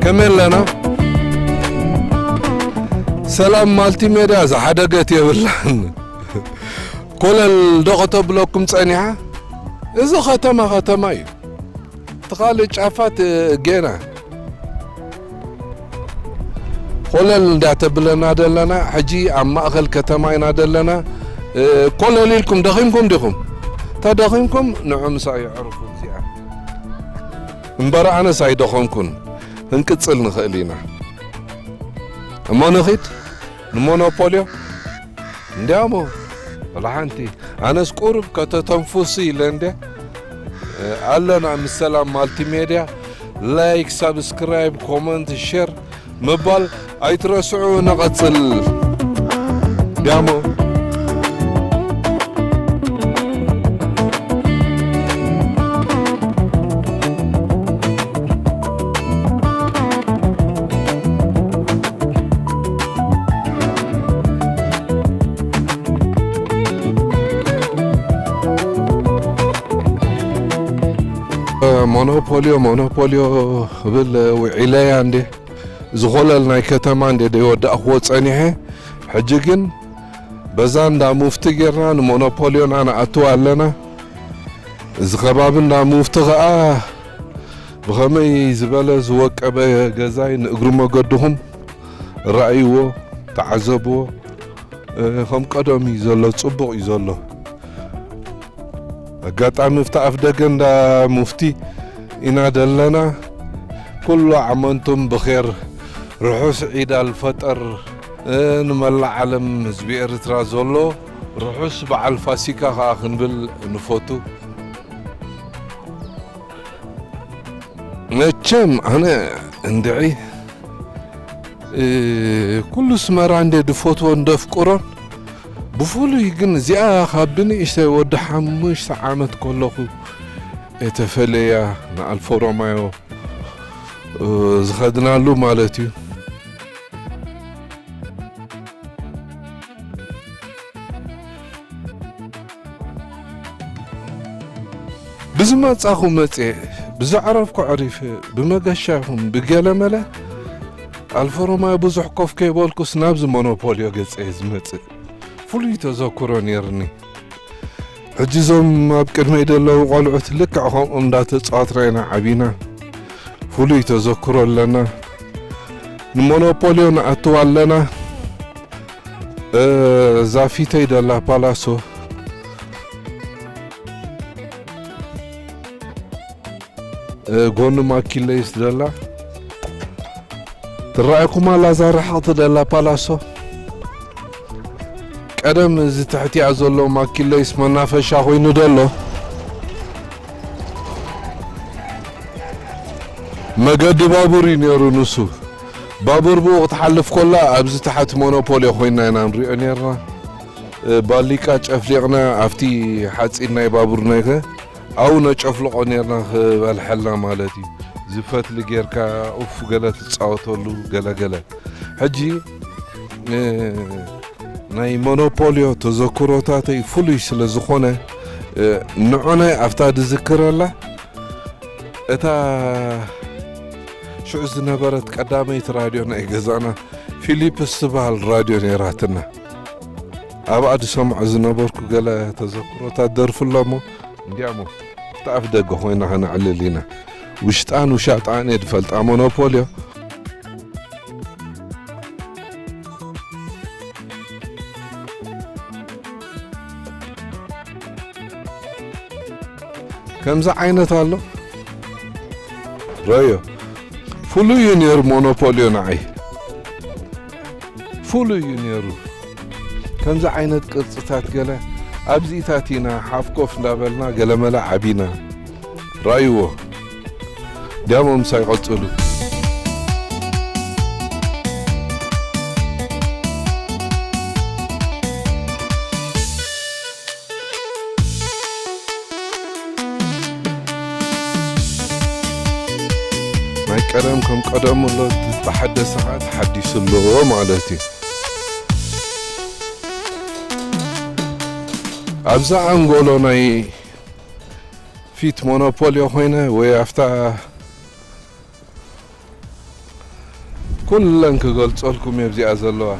ከመይ ኣለና? ሰላም ማልቲሜድያ ዝሓደገት የብላን። ኮለል ዶ ከተብለኩም ጸኒሓ? እዚ ከተማ ከተማ እዩ። እቲ ካልእ ጫፋት፣ እ፣ ጌና ኮለል እንዳተብለና ደለና። ሕጂ ኣብ ማእኸል ከተማ ኢና ደለና። እ፣ ኮለል ኢልኩም ደኺምኩም ዲኹም? ተደኺምኩም ንዑ ምሳይ የዕርፉ እዚኣ። እምበር ኣነስ ኣይደኸምኩን። ክንቅጽል ንኽእል ኢና። እሞ ንኺድ ንሞኖፖልዮ እንዲያሞ ወላ ሓንቲ። ኣነስ ቁሩብ ከተተንፉሱ ኢለ እንደ ኣለና ምስ ሰላም ማልቲሜድያ። ላይክ፣ ሳብስክራይብ፣ ኮመንት፣ ሼር ምባል ኣይትረስዑ። ንቐጽል ዲያሞ። ሞኖፖልዮ፣ ሞኖፖልዮ እብል ውዒለያ እንዴ። ዝኾለል ናይ ከተማ እንዴ ደይወዳእኽዎ ጸኒሐ። ሕጂ ግን በዛ እንዳ ሙፍቲ ጌርና ንሞኖፖልዮና ንኣትው ኣለና። እዚ ከባቢ እንዳ ሙፍቲ ኸኣ ብኸመይ ዝበለ ዝወቀበ ገዛይ ንእግሪ መገድኹም ረኣይዎ፣ ተዓዘብዎ። እ፣ ከም ቀደም እዩ ዘሎ፣ ጽቡቕ እዩ ዘሎ። ኣጋጣሚ ኣብቲ ኣፍ ደገ እንዳ ሙፍቲ ኢና ደለና። ኩሉ ዓመንቱም ብኼር፣ ርሑስ ዒድ ኣልፈጠር፣ እ፣ ንመላእ ዓለም ህዝቢ ኤርትራ ዘሎ ርሑስ በዓል ፋሲካ ከኣ ክንብል ንፈቱ። መቸም ኣነ እንድዒ፣ እ፣ ኩሉ ስመራ እንደ ድፈትዎን ደፍቅሮን፣ ብፍሉይ ግን እዚኣ ካብ ብንእሽተይ ወዲ ሓሙሽተ ዓመት ከለኹ እተፈለያ ንኣልፎ ሮማዮ፣ እ፣ ዝኸድናሉ ማለት እዩ። ብዝመጻኹ መጽየ፣ ብዘዕረፍኩ ዕሪፈ፣ ብመገሻ ይኹን ብገለመለ፣ ኣልፎ ሮማዮ ብዙሕ ኮፍ ከይበልኩስ ናብዚ ሞኖፖልዮ ገጸ እየ ዝመጽእ። ፍሉይ ተዘክሮ ነይርኒ። ሕጂ እዞም ኣብ ቅድመይ ዘለዉ ቆልዑት ልክዕ ከምኦም እንዳተጻወትና ኢና ዓቢና። ፍሉይ ተዘክሮ ኣለና። ንሞኖፖልዮ ንኣትው ኣለና። እ፣ እዛ ፊተይ ደላ ፓላሶ፣ እ፣ ጎኑ ማኪለይስ ደላ ትረኣየኩም ኣላ፣ እዛ ርሕቕቲ ደላ ፓላሶ። ቀደም እዚ ትሕቲኣ ዘሎ ማኪለይስ መናፈሻ ኮይኑ ደሎ መገዲ ባቡር እዩ ነይሩ ንሱ። ባቡር ብኡ ክትሓልፍ ኮላ ኣብዚ ታሕቲ ሞኖፖልዮ ኮይና ኢና ንሪኦ ነርና። እ፣ ባሊቃ ጨፍሊቕና ኣብቲ ሓፂን ናይ ባቡር ነይከ ኣብኡ ነጨፍልቖ ነርና ክበልሐልና ማለት እዩ። ዝፈትሊ ጌርካ ኡፍ ገለ ትፃወተሉ ገለ ገለ። ሕጂ፣ እ፣ ናይ ሞኖፖልዮ ተዘክሮታተይ ፍሉይ ስለ ዝኾነ፣ እ፣ ንዑናይ ኣብታ ድዝክረላ እታ ሽዑ ዝነበረት ቀዳመይቲ ራድዮ ናይ ገዛና ፊሊፕስ ትበሃል ራድዮ ነይራትና። ኣብኣ ዝሰምዖ ዝነበርኩ ገለ ተዘክሮታት ደርፊ ኣሎ እሞ፣ እንዲያሞ፣ እቲ ኣፍ ደገ ኮይና ከነዕልል ኢና። ውሽጣን ውሻጣን እየ ዝፈልጣ ሞኖፖልዮ። ከምዚ ዓይነት ኣሎ። ረዮ። ፍሉይ እዩ ነይሩ ሞኖፖልዮ ንዓይ። ፍሉይ እዩ ነይሩ። ከምዚ ዓይነት ቅርጽታት ገለ ኣብዚታት ኢና ሓፍ ኮፍ እንዳበልና ገለመለ ዓቢና። ረኣይዎ። ዲያሞ ምሳይ ቀጽሉ። ናይ ቀደም ከም ቀደሙ ኣሎ፣ ዝተሓደሰ ኸዓ ተሓዲሱ ኣሎ ማለት እዩ። ኣብዛ ኣንጎሎ ናይ ፊት ሞኖፖልዮ ኮይነ ወይ ኣብታ ኩለን ክገልጸልኩም እየ ኣብዚኣ ዘለዋ።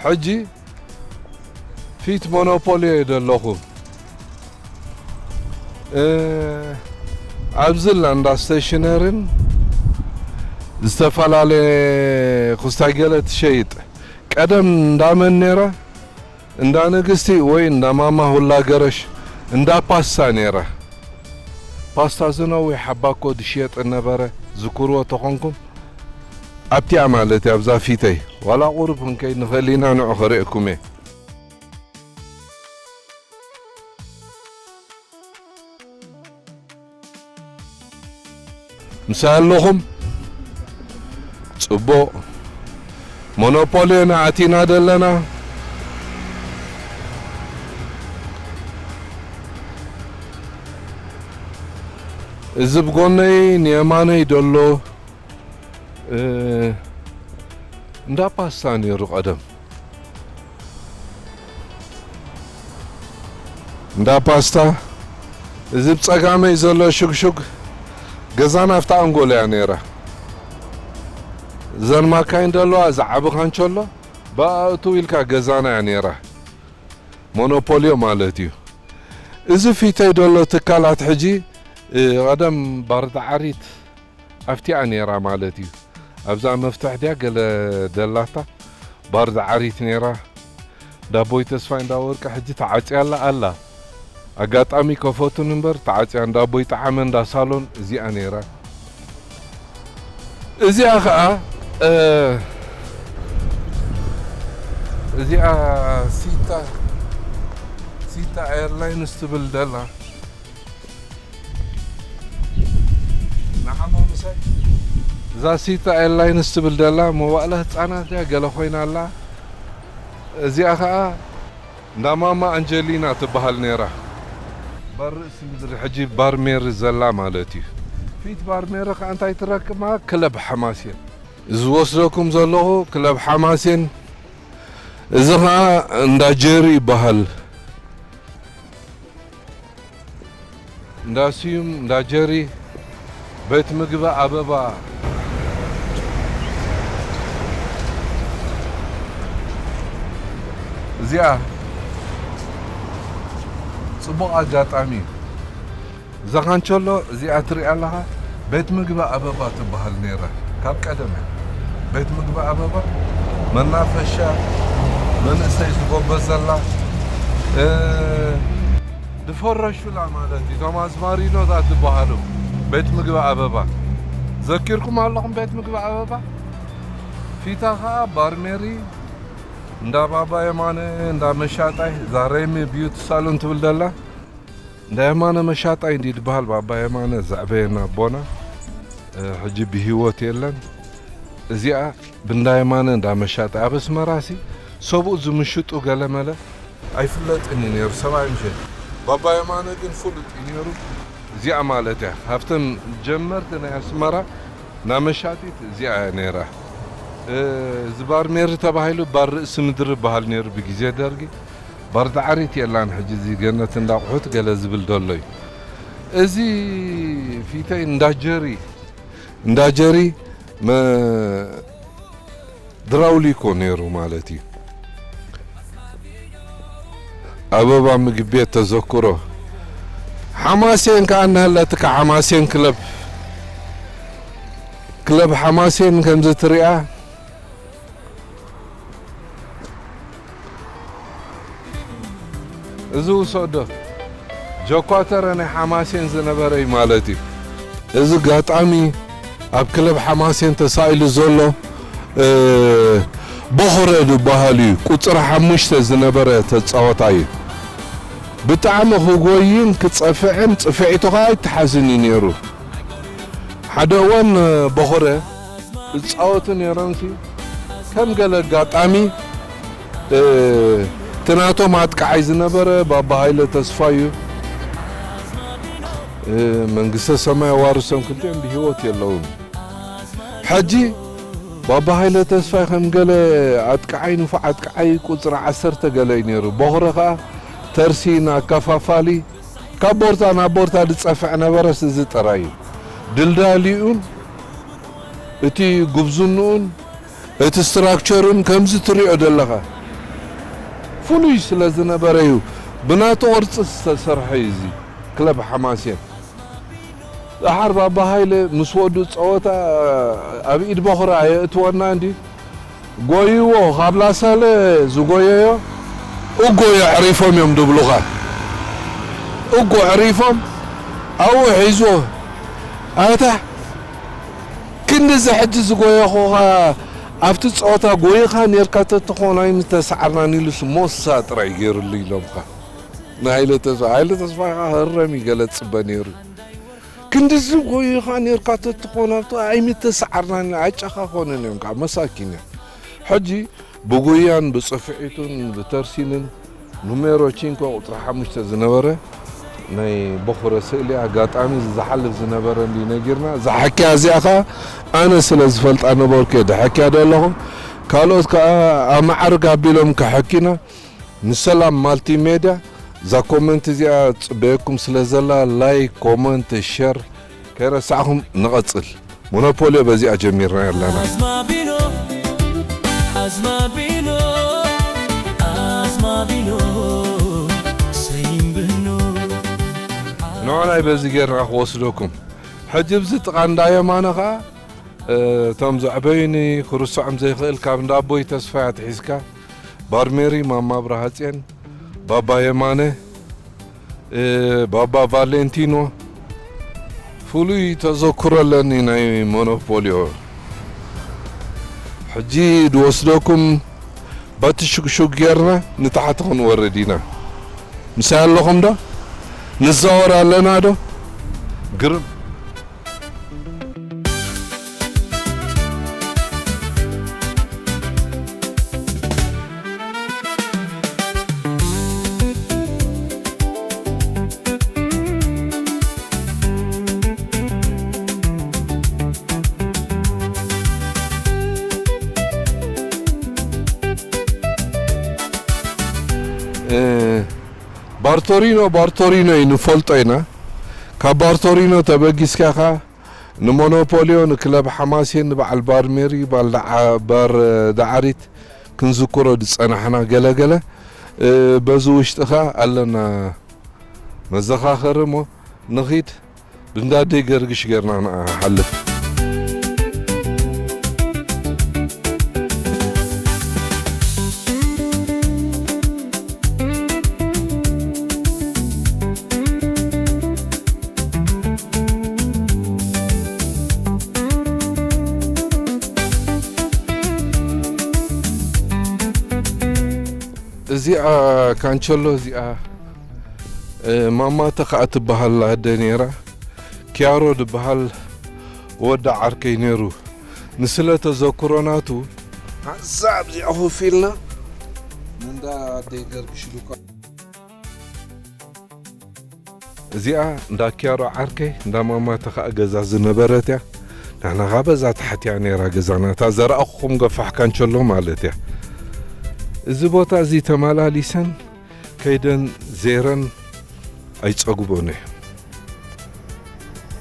ሕጂ ፊት ሞኖፖሊ እየ ዘለኹ። እ፣ ኣብዚ ኣላ እንዳ ስቴሽነርን ዝተፈላለየ ክስታይ ገለ ትሸይጥ። ቀደም እንዳመን ነይራ? እንዳ ንግስቲ ወይ እንዳ ማማ ሁላ ገረሽ፣ እንዳ ፓስታ ነይራ። ፓስታ እዚ ነዊሕ ሓባ እኮ ዝሽየጥ ነበረ፣ ዝክርዎ ተኾንኩም። ኣብቲኣ ማለት እያ፣ ኣብዛ ፊተይ። ዋላ ቁሩብ ክንከይድ ንኽእል ኢና፣ ንዑ ከርእየኩም እየ። ምሳይ ኣለኹም? ጽቡቕ። ሞኖፖሊ ኢና ኣቲና ዘለና። እዚ ብጎነይ ንየማነይ ደሎ፣ እ፣ እንዳ ፓስታ ነይሩ ቀደም። እንዳ ፓስታ፣ እዚ ብጸጋመይ ዘሎ ሽግሹግ ገዛና ኣብታ ኣንጎሎ እያ ነይራ። እዘን ማካይን ዘለዋ፣ እዚ ዓቢ ካንቸሎ፣ ብኣእቱ ኢልካ ገዛና እያ ነይራ። ሞኖፖልዮ ማለት እዩ። እዚ ፊተይ ዘሎ ትካላት ሕጂ፣ እ፣ ቀደም ባርዳዓሪት ኣብቲኣ ነይራ ማለት እዩ። ኣብዛ መፍትሕ ድያ ገለ ደላታ ባርዳዓሪት ነይራ። ዳቦይ ተስፋይ እንዳ ወርቂ ሕጂ ተዓጽያ ኣላ፣ ኣላ። ኣጋጣሚ ከፈቱን እምበር ተዓጽያ፣ እንዳ ኣቦይ ጠዓመ እንዳ ሳሎን እዚኣ ነይራ። እዚኣ ኸኣ፣ እ፣ እዚኣ ሲታ፣ ሲታ ኤርላይንስ ትብል ደላ። ንዓማ ምሳይ። እዛ ሲታ ኤርላይንስ ትብል ደላ መዋእለ ህጻናት ድያ ገለ ኮይና ኣላ። እዚኣ ኸኣ እንዳ ማማ ኣንጀሊና ትበሃል ነይራ። ባር ርእሲ ምድሪ ሕጂ ባር ሜሪ ዘላ ማለት እዩ። ፊት ባር ሜሪ ኸኣ እንታይ ትረክብማ? ክለብ ሓማሴን። እዚ ዝወስደኩም ዘለኹ ክለብ ሓማሴን፣ እዚ ኸኣ እንዳ ጀሪ ይበሃል። እንዳ ስዩም፣ እንዳ ጀሪ፣ ቤት ምግቢ ኣበባ። እዚኣ ጽቡቕ ኣጋጣሚ እዩ። እዛ ካንቸሎ እዚኣ ትሪኣ ኣለኻ፣ ቤት ምግቢ ኣበባ ትበሃል ነይራ። ካብ ቀደም እያ። ቤት ምግቢ ኣበባ፣ መናፈሻ፣ መንእሰይ ዝጎበዘላ፣ እ፣ ዝፈረሹላ ማለት እዩ። እቶም ኣዝማሪኖታት ዝበሃሉ ቤት ምግቢ ኣበባ። ዘኪርኩም ኣለኹም ቤት ምግቢ ኣበባ? ፊታ ኸኣ ባርሜሪ፣ እንዳ ባባ የማነ፣ እንዳ መሻጣይ፣ እዛ ሬሚ ቢዩቲ ሳሎን ትብል ደላ። እንዳ የማነ መሻጣይ እንዲ ዝበሃል ባባ የማነ ዘዕበየና ኣቦና፣ እ፣ ሕጂ ብህይወት የለን። እዚኣ ብእንዳ የማነ እንዳ መሻጣይ ኣብ ኣስመራሲ ሰብኡ ዝምሽጡ ገለመለ ኣይፍለጥን እዩ ነይሩ፣ ሰብኣይ ምሸት። ባባ የማነ ግን ፍሉጥ እዩ ነይሩ። እዚኣ ማለት እያ፣ ካብተን ጀመርቲ ናይ ኣስመራ እንዳ መሻጢት እዚኣ እያ ነይራ። እ፣ እዚ ባር ሜሪ ተባሂሉ ባር ርእሲ ምድሪ ይበሃል ነይሩ ብግዜ ደርጊ። ባር ዳዕሪት የላን ሕጂ፣ እዚ ገነት እንዳ ኣቑሑት ገለ ዝብል ደሎ እዩ። እዚ ፊተይ እንዳ ጀሪ፣ እንዳ ጀሪ መ-፣ ድራውሊኮ ነይሩ ማለት እዩ። ኣበባ ምግቢ ቤት ተዘክሮ። ሓማሴን ከኣ እናሃለትካ ሓማሴን ክለብ፣ ክለብ ሓማሴን ከምዚ ትሪኣ። እዚ ውሰዶ። ጀኳተረ ናይ ሓማሴን ዝነበረ እዩ ማለት እዩ። እዚ ጋጣሚ ኣብ ክለብ ሓማሴን ተሳኢሉ ዘሎ፣ እ፣ ቦኽረ ዝበሃል እዩ። ቁጽሪ ሓሙሽተ ዝነበረ ተጻዋታይ እዩ። ብጣዕሚ ክጎይን ክጸፍዕን ጽፍዒቱ ኸኣ ኣይተሓዝን እዩ ነይሩ። ሓደ እዋን፣ እ፣ ቦኽረ ዝጻወቱ ነይሮምሲ፣ ከም ገለ ኣጋጣሚ፣ እ፣ እቲ ናቶም ኣጥቃዓይ ዝነበረ ባባ ሃይለ ተስፋ እዩ። እ፣ መንግስተ ሰማይ ኣዋርሶም፣ ክልቲኦም ብህይወት የለውን። ሕጂ ባባ ሃይለ ተስፋይ ከም ገለ ኣጥቃዓይ፣ ንፉዕ ኣጥቃዓይ ቁጽሪ ዓሰርተ ገለ እዩ ነይሩ። ቦኽረ ኸኣ ተርሲን ኣከፋፋሊ፣ ካብ ቦርታ ናብ ቦርታ ዝጸፍዕ ነበረስ እዚ ጥራይ እዩ። ድልዳሊኡን እቲ ጉብዝንኡን እቲ ስትራክቸሩን ከምዚ ትሪኦ ዘለኻ ፍሉይ ስለ ዝነበረ እዩ። ብናቱ ቅርፂ ዝተሰርሐ እዩ እዚ ክለብ ሓማሴን። ደሓር ባባ ሃይለ ምስ ወዱ ጸወታ ኣብ ኢድ በኹሪ ኣየእትወና እንዲ ጎይዎ፣ ካብ ላሳለ ዝጎየዮ እጎ የዕሪፎም እዮም ድብሉኻ። እጎ ዕሪፎም ኣብኡ ሒዝዎ። ኣታ ክንድዚ ሕጂ ዝጎየኹኻ ኣብቲ ጸወታ ጎይኻ ኔርካ ተትኾን ኣይምተሰዓርናን ኢሉስ ሞሳ ጥራይ ገይሩሉ ኢሎምኻ። ንሃይለ ተስፋ፣ ሃይለ ተስፋ ኸዓ ህረም እዩ ገለ ዝጽበ ነይሩ። ክንድዚ ጎይኻ ኔርካ ተትኾን ኣብቲ ኣይምተሰዓርናን፣ ኣጨኻኾንን እዮም ከዓ መሳኪን እዮም። ሕጂ ብጉያን ብጽፍዒቱን ብተርሲንን ኑሜሮ ቺንኮ ቁጽሪ ሓሙሽተ ዝነበረ ናይ በኹረ ስእሊ ኣጋጣሚ ዝሓልፍ ዝነበረ እንዲ ነጊርና፣ እዛ ሓኪያ እዚኣ ኸዓ ኣነ ስለ ዝፈልጣ ነበርኩ እየ ድሓኪያ ዘለኹ። ካልኦት ከዓ ኣማዕርግ ኣቢሎም ከሐኪና ንሰላም ማልቲሜድያ እዛ ኮመንት እዚኣ ትጽበየኩም ስለ ዘላ ላይክ፣ ኮመንት፣ ሸር ከይረሳዕኹም ንቐጽል። ሞኖፖልዮ በዚኣ ጀሚርና ኣለና። ኣዝማቢኖ፣ ኣዝማቢኖ፣ ኣዝማቢኖ፣ ሰይምብኖ። ንዑናይ በዚ ጌርና ክወስደኩም። ሕጂ ብዚ ጥቓ እንዳ የማነ ኸዓ፣ እ፣ እቶም ዘዕበዩኒ ክርስዖም ዘይኽእል ካብ እንዳ ኣቦይ ተስፋይ ኣትሒዝካ፣ ባርሜሪ፣ ማማ ብርሃጽዮን፣ ባባ የማነ፣ እ፣ ባባ ቫሌንቲኖ፣ ፍሉይ ተዘክሮ ኣለኒ ናይ ሞኖፖልዮ። ሕጂ ድወስደኩም በቲ ሽግሹግ ጌርና ንታሕቲ ክንወርድ ኢና። ምሳይ ኣለኹም ዶ? ንዛወር ኣለና ዶ? ግርም። እ፣ ባርቶሪኖ፣ ባርቶሪኖ እዩ ንፈልጦ ኢና። ካብ ባርቶሪኖ ተበጊስካ ኸዓ ንሞኖፖልዮ፣ ንክለብ ሓማሴን፣ ንበዓል ባርሜሪ፣ ባል ደዓ-፣ ባር ዳዓሪት ክንዝክሮ ዝጸናሕና ገለገለ፣ እ፣ በዚ ውሽጢ ኸዓ ኣለና መዘኻኸሪ እሞ ንኺድ። ብእንዳ ኣደይ ገርግሽ ጌርና ንሓልፍ። እዚኣ ካንቸሎ እዚኣ፣ እ፣ ማማ ተኸኣ ትበሃል ኣደ ነይራ። ኪያሮ ዝበሃል ወዲ ዓርከይ ነይሩ። ንስለ ተዘክሮ ናቱ፣ ሓንሳእ ኣብዚኣ ኮፍ ኢልና ንእንዳ ኣደይ ገርግሽ ዱኳ። እዚኣ እንዳ ኪያሮ ዓርከይ፣ እንዳ ማማ ተኸኣ ገዛ ዝነበረት እያ። ንሕና ኸዓ በዛ ታሕቲ እያ ነይራ ገዛና። እታ ዘረኣኹኹም ገፋሕ ካንቸሎ ማለት እያ። እዚ ቦታ እዚ ተመላሊሰን ከይደን ዜረን ኣይጸግቦን እየ።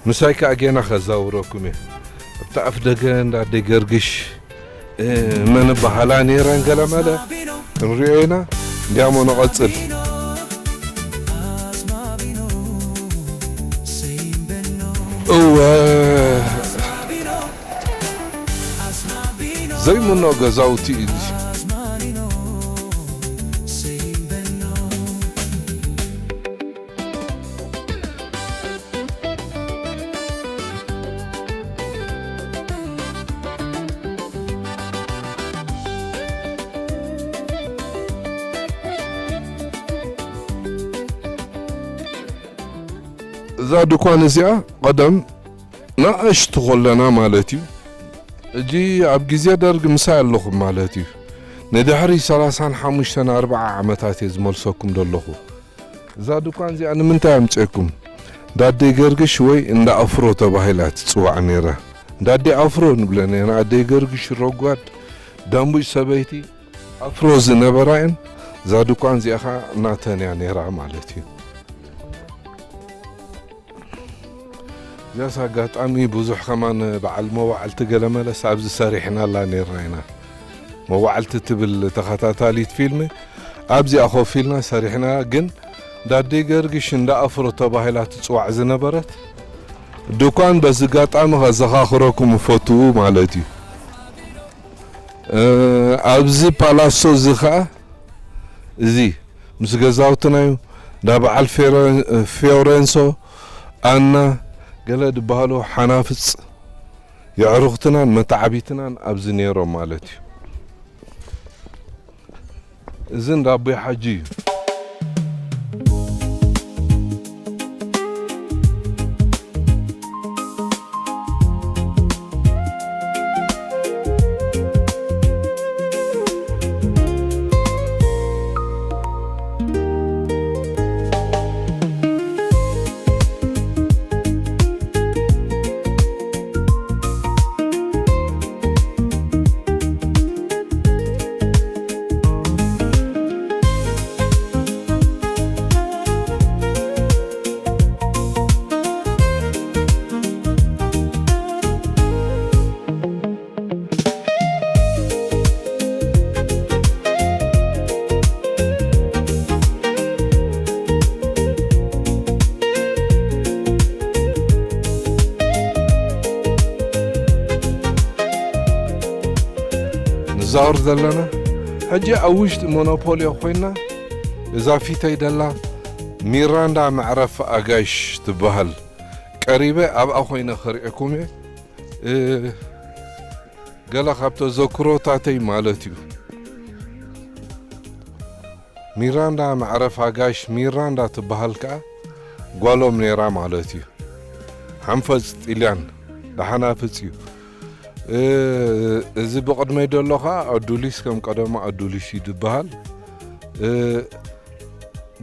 ምሳይ ከኣ ጌና ከዛውረኩም እየ። ኣብቲ ኣፍ ደገ እንዳ ኣደይ ገርግሽ፣ እ፣ መን በሃላ ነይረን ገለመለ ክንሪኦ ኢና። እንዲያሞ ንቐጽል። እወ፣ ዘይምኖ ገዛውቲ እዩ። እዛ ድኳን እዚኣ ቀደም ንኣሽቱ ከለና ማለት እዩ። እጂ ኣብ ግዜ ደርግ ምሳይ ኣለኹም ማለት እዩ። ንድሕሪ ሰላሳን ሓሙሽተን ኣርብዓ ዓመታት እየ ዝመልሰኩም ዘለኹ። እዛ ድኳን እዚኣ ንምንታይ ኣምፅኤኩም? እንዳ ኣደይ ገርግሽ ወይ እንዳ ኣፍሮ ተባሂላ ትፅዋዕ ነይራ። እንዳ ኣደይ ኣፍሮ ንብለን ኢና። ኣደይ ገርግሽ ረጓድ፣ ዳንቡጭ ሰበይቲ፣ ኣፍሮ ዝነበራ እየን። እዛ ድኳን እዚኣ ኸዓ ናተን እያ ነይራ ማለት እዩ። እዚኣስ ኣጋጣሚ ብዙሕ ከማን በዓል መዋዕልቲ ገለመለስ ኣብዚ ሰሪሕናላ ነይርና ኢና። መዋዕልቲ ትብል ተኸታታሊት ፊልም ኣብዚኣ ኮፍ ኢልና ሰሪሕና፣ ግን ዳዴ ገርግሽ እንዳ ኣፍሮ ተባሂላ ትጽዋዕ ዝነበረት ድኳን በዚ ኣጋጣሚ ከዘኻኽረኩም እፈቱ ማለት እዩ። እ፣ ኣብዚ ፓላሶ እዚ ኸኣ እዚ ምስ ገዛውትናዩ እንዳ በዓል ፌረ-፣ ፊዮሬንሶ፣ ኣና፣ ገለ ዝበሃሉ ሓናፍጽ የዕሩኽትናን መተዓቢትናን ኣብዚ ነይሮም ማለት እዩ። እዚ እንዳ ኣቦይ ሓጂ እዩ። ንዛወር ዘለና ሕጂ ኣብ ውሽጢ ሞኖፖልዮ ኮይና፣ እዛ ፊተይ ደላ ሚራንዳ መዕረፍ ኣጋይሽ ትበሃል። ቀሪበ ኣብኣ ኮይነ ከርእየኩም እየ። እ፣ ገለ ካብ ተዘክሮታተይ ማለት እዩ። ሚራንዳ መዕረፍ ኣጋይሽ ሚራንዳ ትበሃል ከኣ ጓሎም ነይራ ማለት እዩ። ሓንፈጽ ጥልያን ደሓናፍጽ እዩ። እ፣ እዚ ብቕድመይ ዘሎ ከኣ ኣዱሊስ፣ ከም ቀደሙ ኣዱሊስ እዩ ዝበሃል። እ፣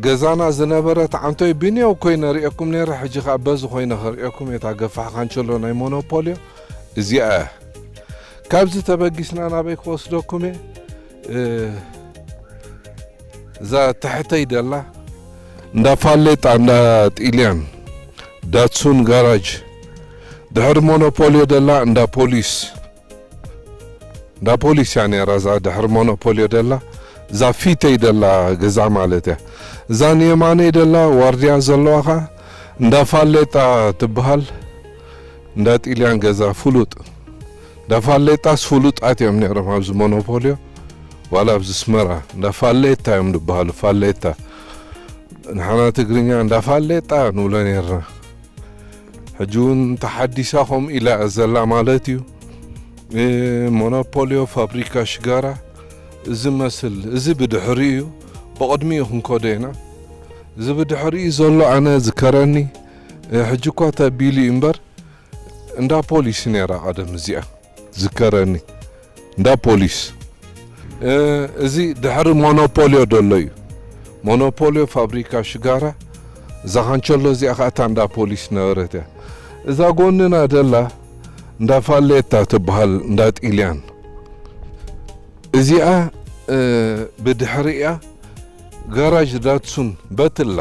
ገዛና ዝነበረት ዓንቶይ ብንየው ኮይነ ርእየኩም ነይረ፣ ሕጂ ከኣ በዚ ኮይነ ክርእየኩም እየ። እታ ገፋሕ ካንቸሎ ናይ ሞኖፖልዮ እዚኣ እያ። ካብዚ ተበጊስና ናበይ ክወስደኩም እየ? እ፣ እዛ ትሕተይ ደላ እንዳ ፋሌጣ፣ እንዳ ጢልያን፣ ዳትሱን ጋራጅ፣ ድሕሪ ሞኖፖልዮ ደላ እንዳ ፖሊስ። እንዳ ፖሊስ እያ ነይራ እዛ ድሕሪ ሞኖፖልዮ ደላ፣ እዛ ፊተይ ደላ ገዛ ማለት እያ። እዛ ንየማነይ ደላ ዋርድያ ዘለዋ ኸዓ እንዳ ፋሌጣ ትበሃል። እንዳ ጢልያን ገዛ ፍሉጥ። እንዳ ፋሌጣስ ፍሉጣት እዮም ነይሮም ኣብዚ ሞኖፖልዮ፣ ዋላ ኣብዚ ኣስመራ። እንዳ ፋሌታ እዮም ዝበሃሉ፣ ፋሌታ። ንሕና ትግርኛ እንዳ ፋሌጣ ንብሎ ነይርና። ሕጂ እውን ተሓዲሳ ከምኡ ኢላ እያ ዘላ ማለት እዩ። እ፣ ሞኖፖልዮ ፋብሪካ ሽጋራ እዚ መስል፣ እዚ ብድሕሪኡ እዩ፣ ብቕድሚኡ ክንከዶ ኢና። እዚ ብድሕሪኡ ዘሎ ኣነ ዝከረኒ፣ እ፣ ሕጂ እኳ ተቢሉ እዩ እምበር፣ እንዳ ፖሊስ ነይራ ቀደም እዚኣ። ዝከረኒ። እንዳ ፖሊስ። እ፣ እዚ ድሕሪ ሞኖፖልዮ ደሎ እዩ። ሞኖፖልዮ ፋብሪካ ሽጋራ፣ እዛ ካንቸሎ እዚኣ ኸዓ እታ እንዳ ፖሊስ ነበረት እያ። እዛ ጎንና ደላ እንዳ ፋሌታ ትበሃል፣ እንዳ ጢልያን። እዚኣ፣ እ፣ ብድሕሪኣ ጋራጅ ዳትሱን በትላ።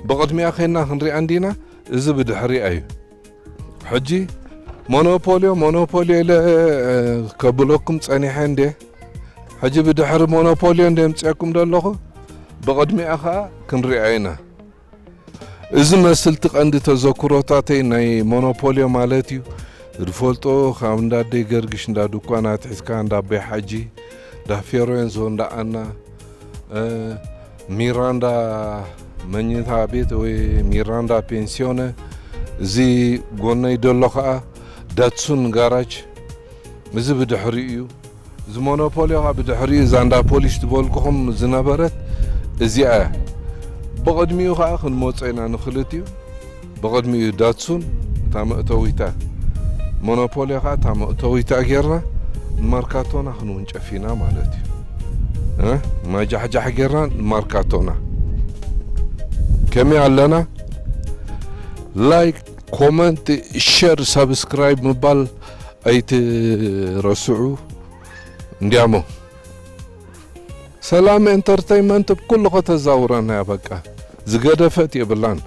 ብቕድሚኣ ኸይና ክንሪኣ እንዲና፣ እዚ ብድሕሪኣ እዩ። ሕጂ ሞኖፖልዮ፣ ሞኖፖልዮ ኢለ፣ እ፣ ከብለኩም ጸኒሐ እንዴ። ሕጂ ብድሕሪ ሞኖፖልዮ እንዴ ምጽአኩም ደለኹ፣ ብቕድሚኣ ኸኣ ክንሪኣ ኢና። እዚ መስልቲ ቀንዲ ተዘክሮታተይ ናይ ሞኖፖልዮ ማለት እዩ። ዝፈልጦ ካብ እንዳ ኣደይ ገርግሽ፣ እንዳ ድኳናት ሒዝካ፣ እንዳ ኣቦይ ሓጂ፣ እንዳ ፌሮንዞ፣ እንዳ ኣና፣ እ፣ ሚራንዳ መኝታ ቤት ወይ ሚራንዳ ፔንሲዮነ፣ እዚ ጎነይ ደሎ ኸዓ ዳትሱን ጋራጅ፣ እዚ ብድሕሪ እዩ። እዚ ሞኖፖልዮ ኸዓ ብድሕሪኡ እዛ እንዳ ፖሊስ ዝበልኩኹም ዝነበረት እዚኣ እያ። ብቕድሚኡ ኸዓ ክንመጾ ኢና ንኽልቲኡ። ብቕድሚኡ ዳትሱን እታ መእተዊታ፣ ሞኖፖልዮ ኸዓ እታ መእተዊታ ጌርና ንማርካቶና ክንውንጨፍ ኢና ማለት እዩ። እ? ማጃሕጃሕ ጌርና ንማርካቶና። ከመይ ኣለና? ላይክ፣ ኮመንት፣ ሸር፣ ሳብስክራይብ ምባል ኣይትረስዑ። እንዲያሞ ሰላም ኤንተርተይንመንት ብኩሉ ከተዛውረና እያ። በቃ ዝገደፈት የብላን።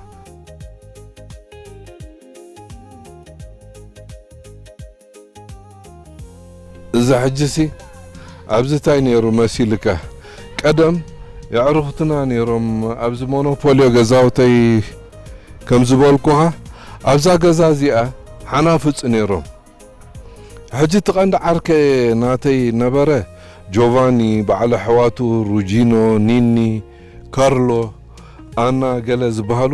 እዛ ሕጂሲ ኣብዚ እንታይ ነይሩ መሲልካ? ቀደም የዕሩኽትና ነይሮም ኣብዚ ሞኖፖልዮ ገዛውተይ ከም ዝበልኩኻ ኣብዛ ገዛ እዚኣ ሓናፍጽ ነይሮም። ሕጂ እቲ ቀንዲ ዓርከ ናተይ ነበረ ጆቫኒ፣ በዓል ኣሕዋቱ ሩጂኖ፣ ኒኒ፣ ካርሎ፣ ኣና ገለ ዝበሃሉ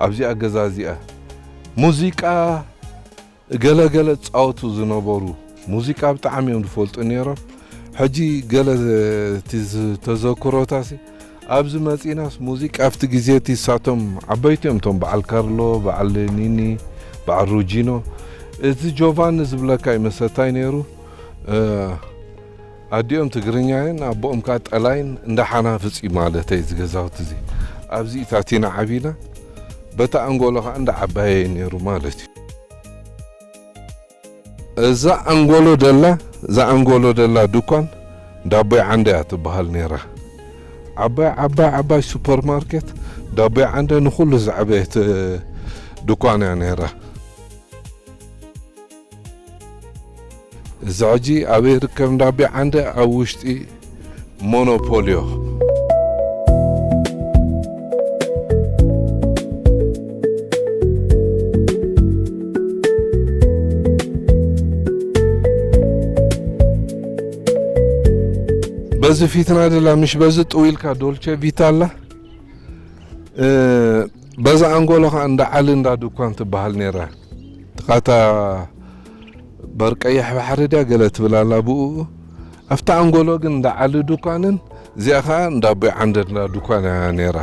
ኣብዚኣ ገዛ እዚኣ ሙዚቃ ገለ ገለ ዝጻወቱ ዝነበሩ፣ ሙዚቃ ብጣዕሚ እዮም ዝፈልጡ ነይሮም። ሕጂ ገለ እቲ ዝ-፣ ተዘክሮታሲ ኣብዚ መጺናስ ሙዚቃ ኣብቲ ግዜ እቲ እሳቶም ዓበይቲ እዮም፣ እቶም በዓል ካርሎ፣ በዓል ኒኒ፣ በዓል ሩጂኖ። እዚ ጆቫኒ ዝብለካ ይመሰታይ ነይሩ። እ፣ ኣዲኦም ትግርኛ እየን፣ ኣቦኦም ከኣ ጠላይን፣ እንዳ ሓናፍጺ ማለት እዩ እዚ ገዛውቲ እዚ። ኣብዚ ኢታቲና ዓቢና፣ በታ ኣንጎሎ ከኣ እንዳ ዓባየ እዩ ነይሩ ማለት እዩ። እዛ ኣንጎሎ ደላ፣ እዛ ኣንጎሎ ደላ ድኳን ዳቦይ ዓንደ እያ ትበሃል ነይራ። ዓባይ፣ ዓባይ፣ ዓባይ ሱፐርማርኬት ዳቦይ ዓንደ ንኹሉ ዘዕበየት፣ እ፣ ድኳን እያ ነይራ። እዚ ሕጂ ኣበይ ይርከብ? እንዳ ኣቢ ዓንደ ኣብ ውሽጢ ሞኖፖልዮ። በዚ ፊትና ደላ፣ ምሽ በዚ ጥው ኢልካ ዶልቸ ቪታ ኣላ። እ፣ በዛ ኣንጎሎ ኸዓ እንዳ ዓሊ እንዳ ድኳን ትበሃል ነይራ። ጥቓታ በር ቀይሕ ባሕሪ ድያ ገለ ትብል ኣላ ብኡ። ኣብታ ኣንጎሎ ግን እንዳ ዓሊ ድኳንን እዚኣ ኸዓ እንዳ ኣቦይ ዓንደ እንዳ ድኳን እያ ነይራ።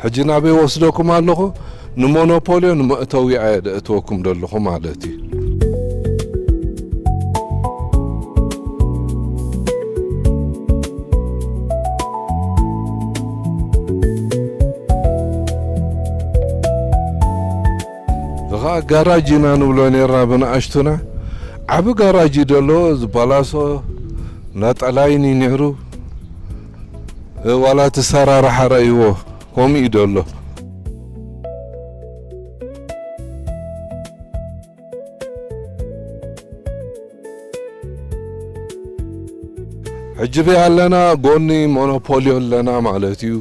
ሕጂ ናበይ ወስደኩም ኣለኹ? ንሞኖፖልዮ ንመእተዊ ኣየ ደእተወኩም ዘለኹ ማለት እዩ። እዚ ኸዓ ጋራጅ ኢና ንብሎ ነርና ብንኣሽቱና። ዓቢ ጋራጅ እዩ ደሎ፣ እዚ ባላሶ ናጠላይን እዩ ነይሩ። እ፣ ዋላ እቲ ሰራርሓ ረእይዎ፣ ከምኡ እዩ ደሎ። ሕጂ በይ ኣለና፣ ጎኒ ሞኖፖልዮ ኣለና ማለት እዩ።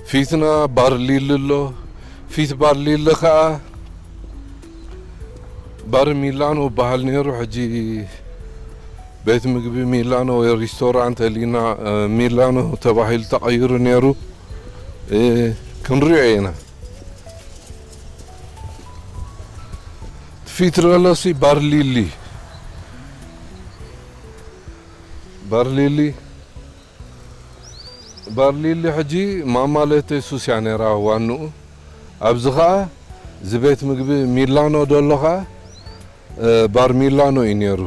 ፊትና ባር ሊሊ ኣሎ። ፊት ባር ሊሊ ኸኣ ባር ሚላኖ በሃል ነይሩ። ሕጂ ቤት ምግቢ ሚላኖ ወይ ሪስቶራንት ሊና፣ እ፣ ሚላኖ ተባሂሉ ተቐይሩ ነይሩ። እ፣ ክንሪኦ ኢና። ፊት ደሎሲ ባር ሊሊ፣ ባር ሊሊ፣ ባር ሊሊ ሕጂ ማማ ለቴሱስ እያ ነይራ ዋንኡ። ኣብዚ ኸኣ እዚ ቤት ምግቢ ሚላኖ ደሎ ኸኣ፣ እ፣ ባር ሚላኖ እዩ ነይሩ።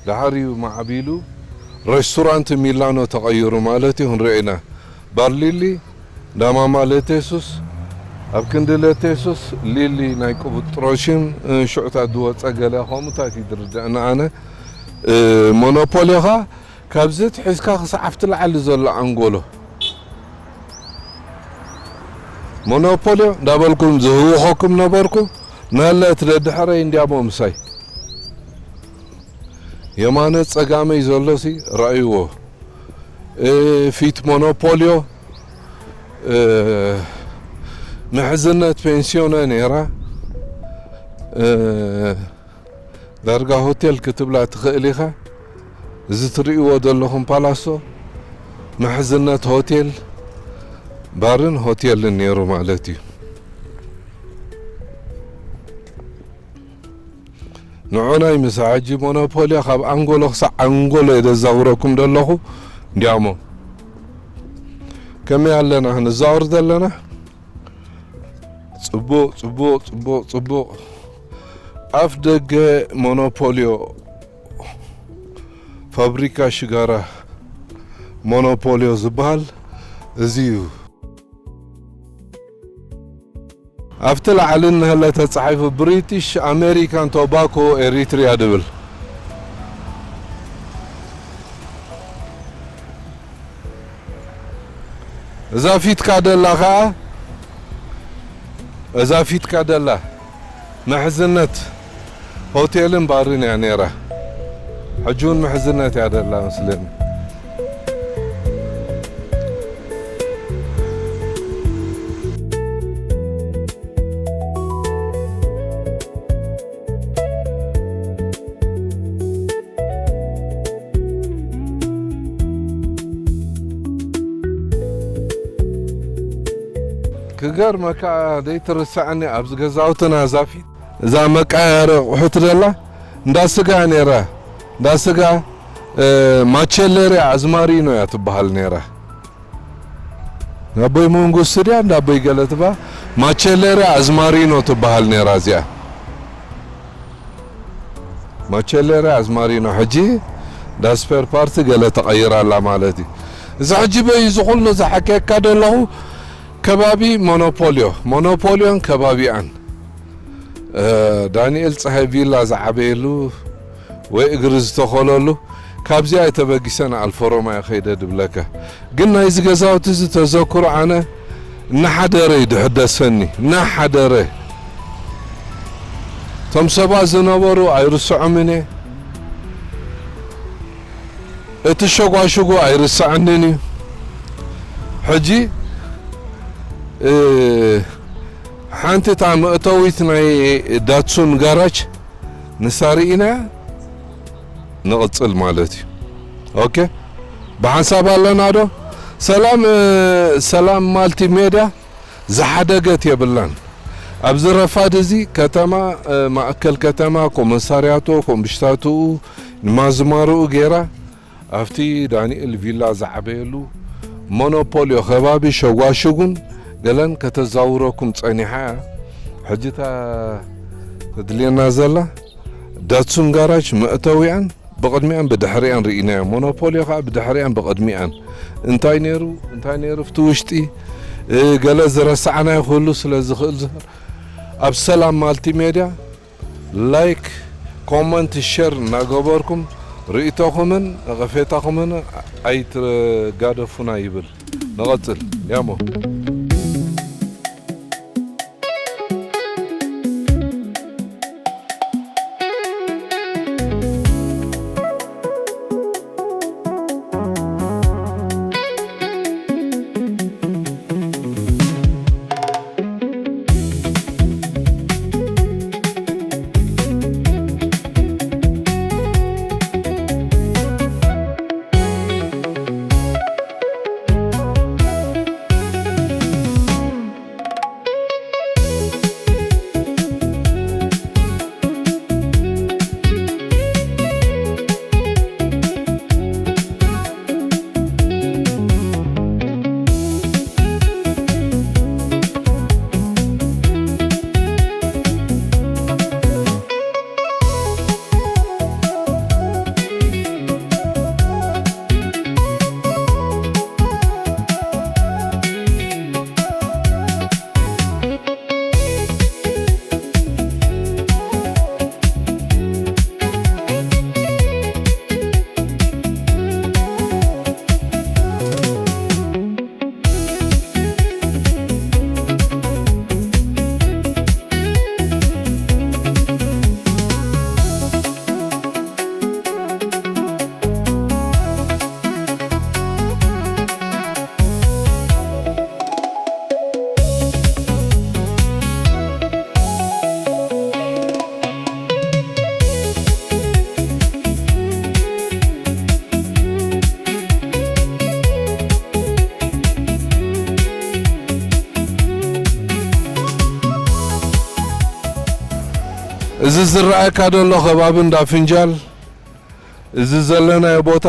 ደሓር እዩ ማዕቢሉ ሬስቶራንት ሚላኖ ተቐይሩ ማለት እዩ። ክንሪኦ ኢና። ባር ሊሊ፣ ዳማማ ለቴሱስ፣ ኣብ ክንዲ ለቴሱስ ሊሊ ናይ ቅብጥሮሽን፣ እ፣ ሽዑታት ዝወጸ ገለ ከምኡታት እዩ ዝርድአና ኣነ። እ፣ ሞኖፖልዮ ኸኣ ካብዚ ትሒዝካ ክሳዕ ኣብቲ ላዕሊ ዘሎ ኣንጎሎ። ሞኖፖልዮ እንዳበልኩም ዝህውኸኩም ነበርኩ። ናለት ደድሕረይ እንዲያሞ ምሳይ። የማነ ጸጋመይ ዘሎሲ ረኣይዎ። እ፣ ፊት ሞኖፖልዮ፣ እ፣ ምሕዝነት ፔንሲዮነ ነይራ። እ፣ ዳርጋ ሆቴል ክትብላ ትኽእል ኢኻ። እዚ ትርእይዎ ዘለኹም ፓላሶ ምሕዝነት ሆቴል፣ ባርን ሆቴልን ነይሩ ማለት እዩ። ንዑናይ ምስ ሕጂ ሞኖፖልዮ ካብ ኣንጎሎ ክሳዕ ኣንጎሎ እየ ዘዛውረኩም ዘለኹ። እንዲያሞ ከመይ ኣለና ክንዛወር ዘለና? ጽቡቕ፣ ጽቡቕ፣ ጽቡቕ፣ ጽቡቕ። ኣፍ ደገ ሞኖፖልዮ፣ ፋብሪካ ሽጋራ ሞኖፖልዮ ዝበሃል እዚ እዩ። ኣብቲ ላዕሊ እንሀለ ተጻሒፉ ብሪቲሽ ኣሜሪካን ቶባኮ ኤሪትሪያ ድብል። እዛ ፊትካ ደላ ኸኣ፣ እዛ ፊትካ ደላ ምሕዝነት ሆቴልን ባርን እያ ነይራ። ሕጂ እውን ምሕዝነት እያ ደላ መስለኒ። ክገርመካ፣ ዘይትርሳዕኒ ኣብዚ ገዛውትና ዛፊት እዛ መቃየሪ ኣቑሑት ደላ እንዳ ስጋ ነይራ። እንዳ ስጋ፣ እ፣ ማቸለርያ ኣዝማሪኖ እያ ትበሃል ነይራ። ናቦይ መንግስቲ ድያ እንዳቦይ ገለ ትባ ማቸለርያ ኣዝማሪኖ ትበሃል ነይራ እዚኣ። ማቸለርያ ኣዝማሪኖ ሕጂ ዳስፐር ፓርቲ ገለ ተቐይራ ኣላ ማለት እዩ። እዚ ሕጂ በይ እዚ ኩሉ ዝሓከየካ ዘለኹ ከባቢ ሞኖፖልዮ፣ ሞኖፖልዮን ከባቢኣን፣ እ፣ ዳንኤል ጸሃይ ቪላ ዝዓበየሉ ወይ እግሪ ዝተኸለሉ፣ ካብዚኣ እየ ተበጊሰ ንኣልፎሮማ እየ ከይደ ድብለካ። ግን ናይዚ ገዛውቲ እዚ ተዘክሮ ኣነ እናሓደረ እዩ ድሕደሰኒ፣ እናሓደረ። እቶም ሰባት ዝነበሩ ኣይርስዖምን እየ። እቲ ሸጓሽጉ ኣይርስዓንን እዩ። ሕጂ፣ እ፣ ሓንቲ እታ መእተዊት ናይ ዳትሱን ጋራጅ ንሳ ርኢና ንቕጽል ማለት እዩ። ኦኬ፣ ብሓንሳብ ኣለና ዶ? ሰላም፣ እ፣ ሰላም ማልቲ ሜድያ ዝሓደገት የብላን። ኣብዚ ረፋድ እዚ ከተማ፣ እ፣ ማእከል ከተማ ኮመሳርያቶ፣ ኮምብሽታትኡ፣ ንማዝማርኡ ገይራ ኣብቲ ዳንኤል ቪላ ዝዓበየሉ ሞኖፖልዮ ከባቢ ሸጓሽጉን ገለን ከተዛውረኩም ጸኒሓ እያ። ሕጂ እታ ተድልየና ዘላ ዳትሱን ጋራጅ መእተዊኣን ብቕድሚኣን ብድሕሪኣን ርኢናዮ። ሞኖፖልዮ ከኣ ብድሕሪኣን ብቕድሚኣን። እንታይ ነይሩ፣ እንታይ ነይሩ ኣብቲ ውሽጢ፣ እ፣ ገለ ዝረሳዕናዮ ክህሉ ስለ ዝኽእል፣ ኣብ ሰላም ማልቲሜድያ ላይክ፣ ኮመንት፣ ሸር እናገበርኩም ርእይቶኹምን ነቐፌታኹምን ኣይትጋደፉና ይብል። ንቐጽል። ያሞ። እዚ ዝረኣየካ ዘሎ ከባቢ እንዳ ፍንጃል፣ እዚ ዘለናዮ ቦታ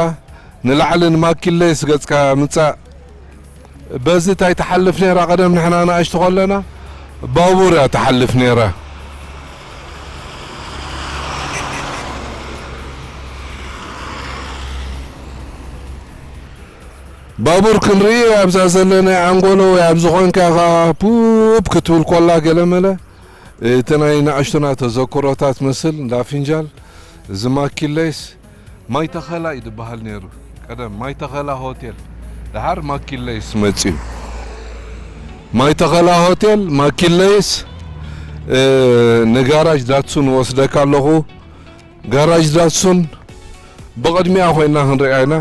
ንላዕሊ ንማኪለስ ገጽካ ምጻእ። በዚ እንታይ ትሓልፍ ነይራ? ቀደም ንሕና ንኣሽቱ ከለና ባቡር እያ ትሓልፍ ነይራ። ባቡር ክንርኢ ኣብዛ ዘለናዮ ኣንጎሎ ወይ ኣብ ዝኾንካ ኢኻ ፑፕ ክትብል ኮላ ገለመለ እቲ ናይ ንኣሽቱና ተዘክሮታት መስል እንዳ ፍንጃል። እዚ ማኪለስ ማይ ተኸላ እዩ ዝበሃል ነይሩ። ቀደም ማይ ተኸላ ሆቴል፣ ደሓር ማኪለይስ መጺኡ። ማይ ተኸላ ሆቴል፣ ማኪለይስ፣ እ፣ ንጋራጅ ዳትሱን ወስደካ ኣለኹ። ጋራጅ ዳትሱን ብቕድሚያ ኮይና ክንሪኣ ኢና።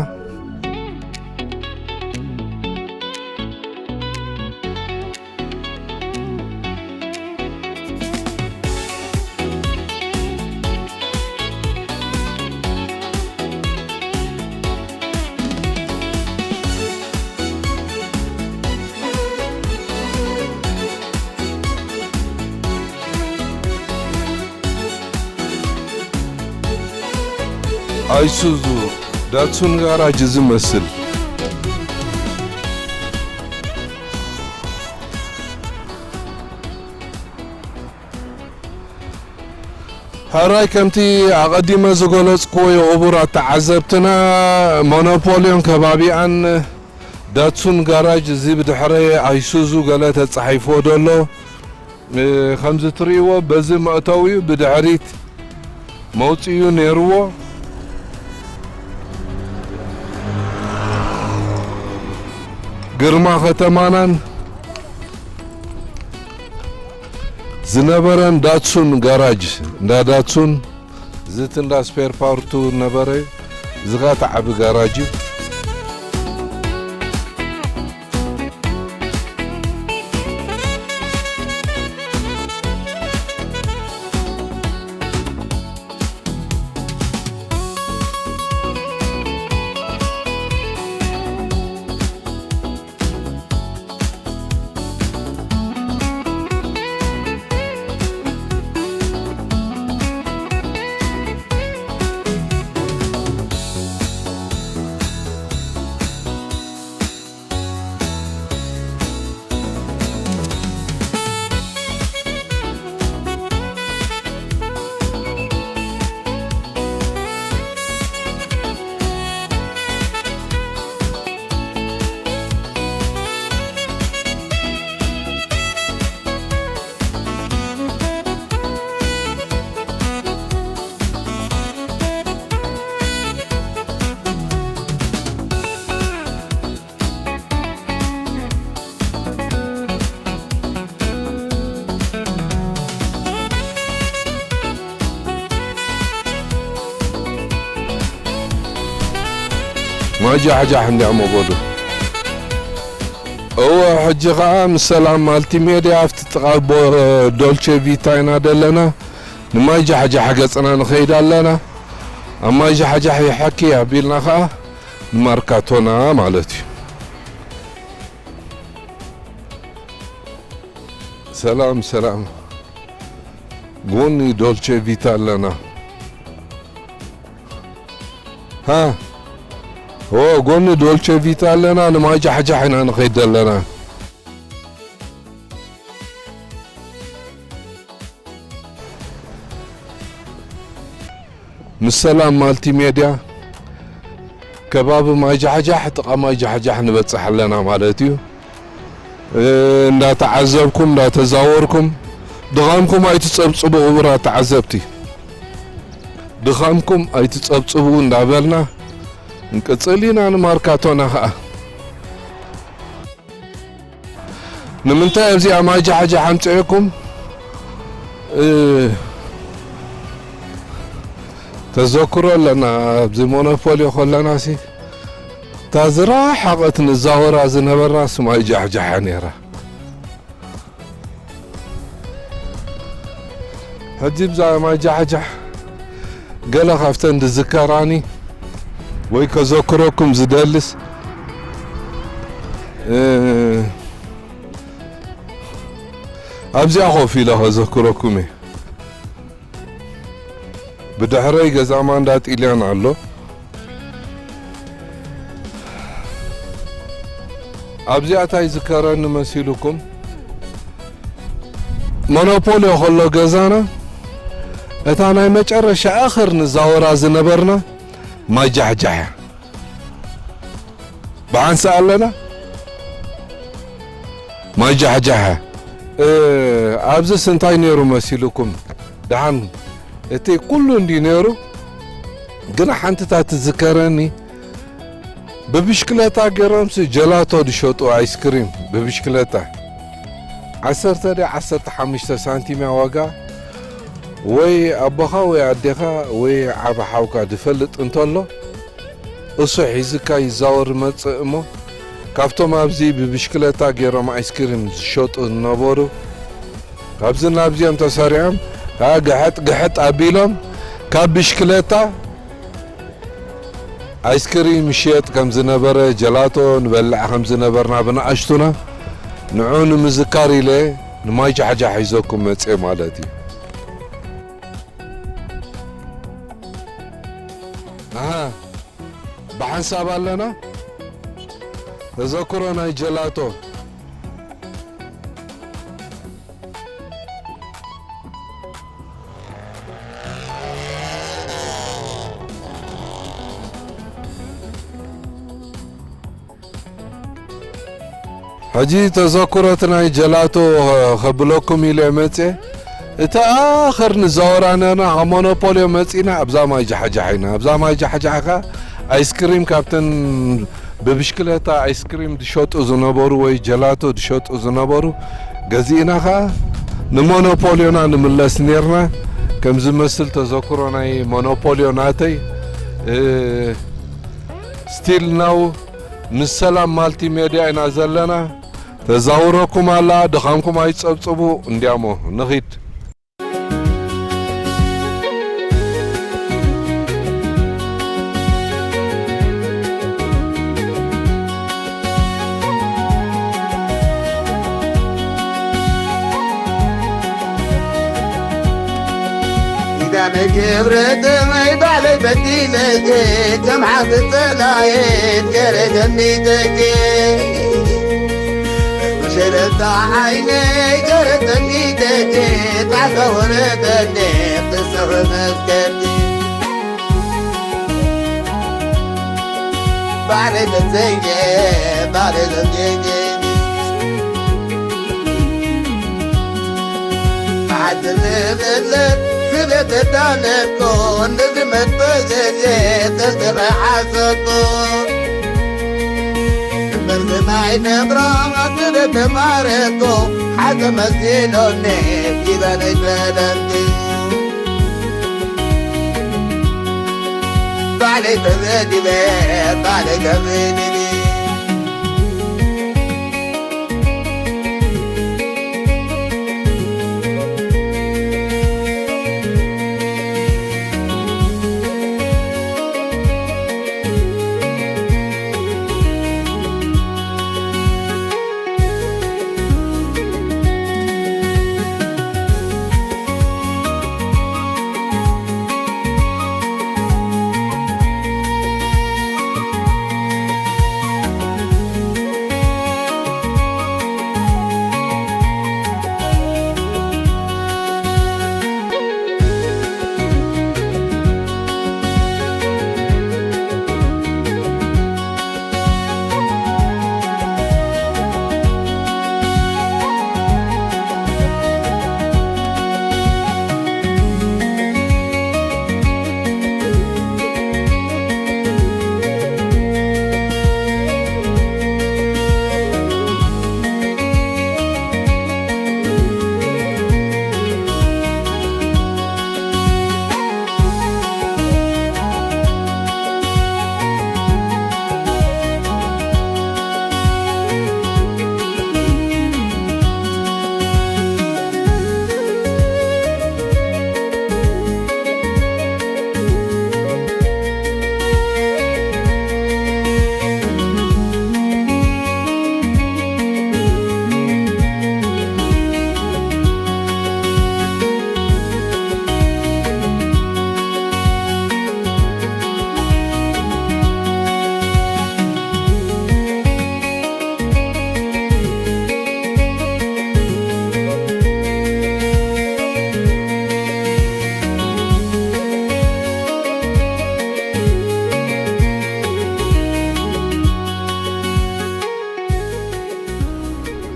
ኣይሱዙ ዳትሱን ጋራጅ ዝመስል። ሕራይ ከምቲ ኣቐዲመ ዝገለጽክዎ እዩ፣ ክቡራት ተዓዘብትና፣ ሞኖፖልዮን ከባቢኣን ዳትሱን ጋራጅ፣ እዚ ብድሕረየ ኣይሱዙ ገለ ተጻሒፍዎ ደሎ። እ፣ ከምዚ ትርእይዎ በዚ መእተዊኡ ብድሕሪት መውፅኡ ነይርዎ። ግርማ ከተማናን ዝነበረን ዳትሱን ጋራጅ፣ እንዳ ዳትሱን ዝት እንዳ ስፔር ፓርቱ ነበረ። ዝኻ ተዓቢ ጋራጅ እዩ። ማጃሕጃሕ እንዲያ መጎዱ። እወ፣ ሕጂ ኸዓ ምስ ሰላም ማልቲሜድያ ኣብቲ ጥቓ ቦ-፣ ዶልቼ ቪታ ኢና ደለና። ንማይ ጃሕጃሕ ገጽና ንኸይድ ኣለና። ኣብ ማይ ጃሕጃሕ ይሐኪ ኣቢልና ኸዓ ንማርካቶና ማለት እዩ። ሰላም፣ ሰላም። ጎኒ ዶልቼ ቪታ ኣለና። ሃ? ኦ፣ ጎኒ ዶልቼ ቪታ ኣለና፣ ንማይ ጃሕጃሕ ኢና ንኸይድ ኣለና። ምስ ሰላም ማልቲሜድያ ከባቢ ማይ ጃሕጃሕ፣ ጥቓ ማይ ጃሕጃሕ ንበጽሕ ኣለና ማለት እዩ። እ፣ እንዳተዓዘብኩም፣ እንዳተዛወርኩም፣ ድኻምኩም ኣይትጸብጽቡ ክቡራት ተዓዘብቲ። ድኻምኩም ኣይትጸብጽቡ እንዳበልና፣ እንቅጽል ኢና ንማርካቶና ኸኣ። ንምንታይ ኣብዚኣ ማይ ጃሕጃሕ ኣምጺኤኩም? እ፣ ተዘክሮ ኣለና፣ ኣብዚ ሞኖፖልዮ ከለናሲ፣ እታ ዝረሓቐት ንዛወራ ዝነበርናስ ማይ ጃሕጃሕ እያ ነይራ። ሕጂ ብዛዕባ ማይ ጃሕጃሕ ገለ ካብተን ዝዝከራኒ ወይ ከዘክረኩም ዝደልስ፣ እ፣ ኣብዚኣ ኮፍ ኢለ ከዘክረኩም እየ። ብድሕረይ ገዛ ማንዳ ጢልያን ኣሎ። ኣብዚኣ እንታይ ዝከረኒ መሲሉኩም? ሞኖፖልዮ ከሎ ገዛና፣ እታ ናይ መጨረሻ ኣኽር ንዛወራ ዝነበርና ማይ ጃሕጃሕ እያ። ብሓንሳእ ኣለና ማይ ጃሕጃሕ። እ፣ ኣብዚስ እንታይ ነይሩ መሲሉኩም? ደሓን እቲ ኩሉ እንዲ ነይሩ፣ ግን ሓንትታት ትዝከረኒ፣ ብብሽክለታ ገይሮምሲ ጀላቶ ዝሸጡ፣ ኣይስክሪም ብብሽክለታ። ዓሰርተ ድያ ዓሰርተ ሓሙሽተ ሳንቲም እያ ዋጋ። ወይ ኣቦኻ ወይ ኣዴኻ ወይ ዓቢ ሓውካ ዝፈልጥ እንተሎ፣ እሱ ሒዝካ ይዛወር ይመጽእ እሞ፣ ካብቶም ኣብዚ ብብሽክለታ ገይሮም ኣይስክሪም ዝሸጡ ዝነበሩ፣ ካብዚ ናብዚኦም ተሰሪዖም፣ ከኣ ግሕጥ ግሕጥ ኣቢሎም፣ ካብ ብሽክለታ ኣይስክሪም ይሽየጥ ከም ዝነበረ፣ ጀላቶ ንበልዕ ከም ዝነበርና ብንኣሽቱና፣ ንዑ ንምዝካር ኢለ ንማይ ጃሕጃሕ ሒዘኩም መጽየ ማለት እዩ። ኣሃ፣ ብሓንሳብ ኣለና። ተዘክሮ ናይ ጀላቶ። ሕጂ ተዘክሮት ናይ ጀላቶ ከብለኩም ኢለ መጽየ። እቲ ኣኸር ንዛወራ ነርና፣ ካብ ሞኖፖልዮ መጺና ኣብዛ ማይ ጃሕጃሕ ኢና። ኣብዛ ማይ ጃሕጃሕ ከኣ ኣይስክሪም ካብተን ብብሽክለታ ኣይስክሪም ዝሸጡ ዝነበሩ ወይ ጀላቶ ዝሸጡ ዝነበሩ ገዚእና ከኣ ንሞኖፖልዮና ንምለስ ኔርና። ከም ዝመስል ተዘክሮ ናይ ሞኖፖልዮ ናተይ፣ እ፣ ስቲል ናው ምስ ሰላም ማልቲ ሜድያ ኢና ዘለና። ተዛውረኩም ኣላ፣ ድኻምኩም ኣይትጸብጽቡ። እንዲያሞ ንኺድ። ኪዳነ ክብረት ማይ ባዕለይ በዲለኪ፣ ከም ሓቂ ጸላኤት ገረ ደሚተኪ። መሸረታ ዓይነይ ገረ ደሚተኪ፣ ጣዕሳ ወረደኒ ክስሕ መስከቲ። ባዕለይ ተዘየ፣ ባዕለይ ተዘየ። ሓንቲ ንብለት ስለ ተዳለኮ፣ ንዝመት በዘየ ተዝተኸሓሰኮ። እምበር ዝማይ ነብራ ስለ ተማረኮ፣ ሓቂ መሲሎኒ ኪዳነይ ፈለምቲ። ባዕለይ ተዘዲበ፣ ባዕለይ ተዘዲበ።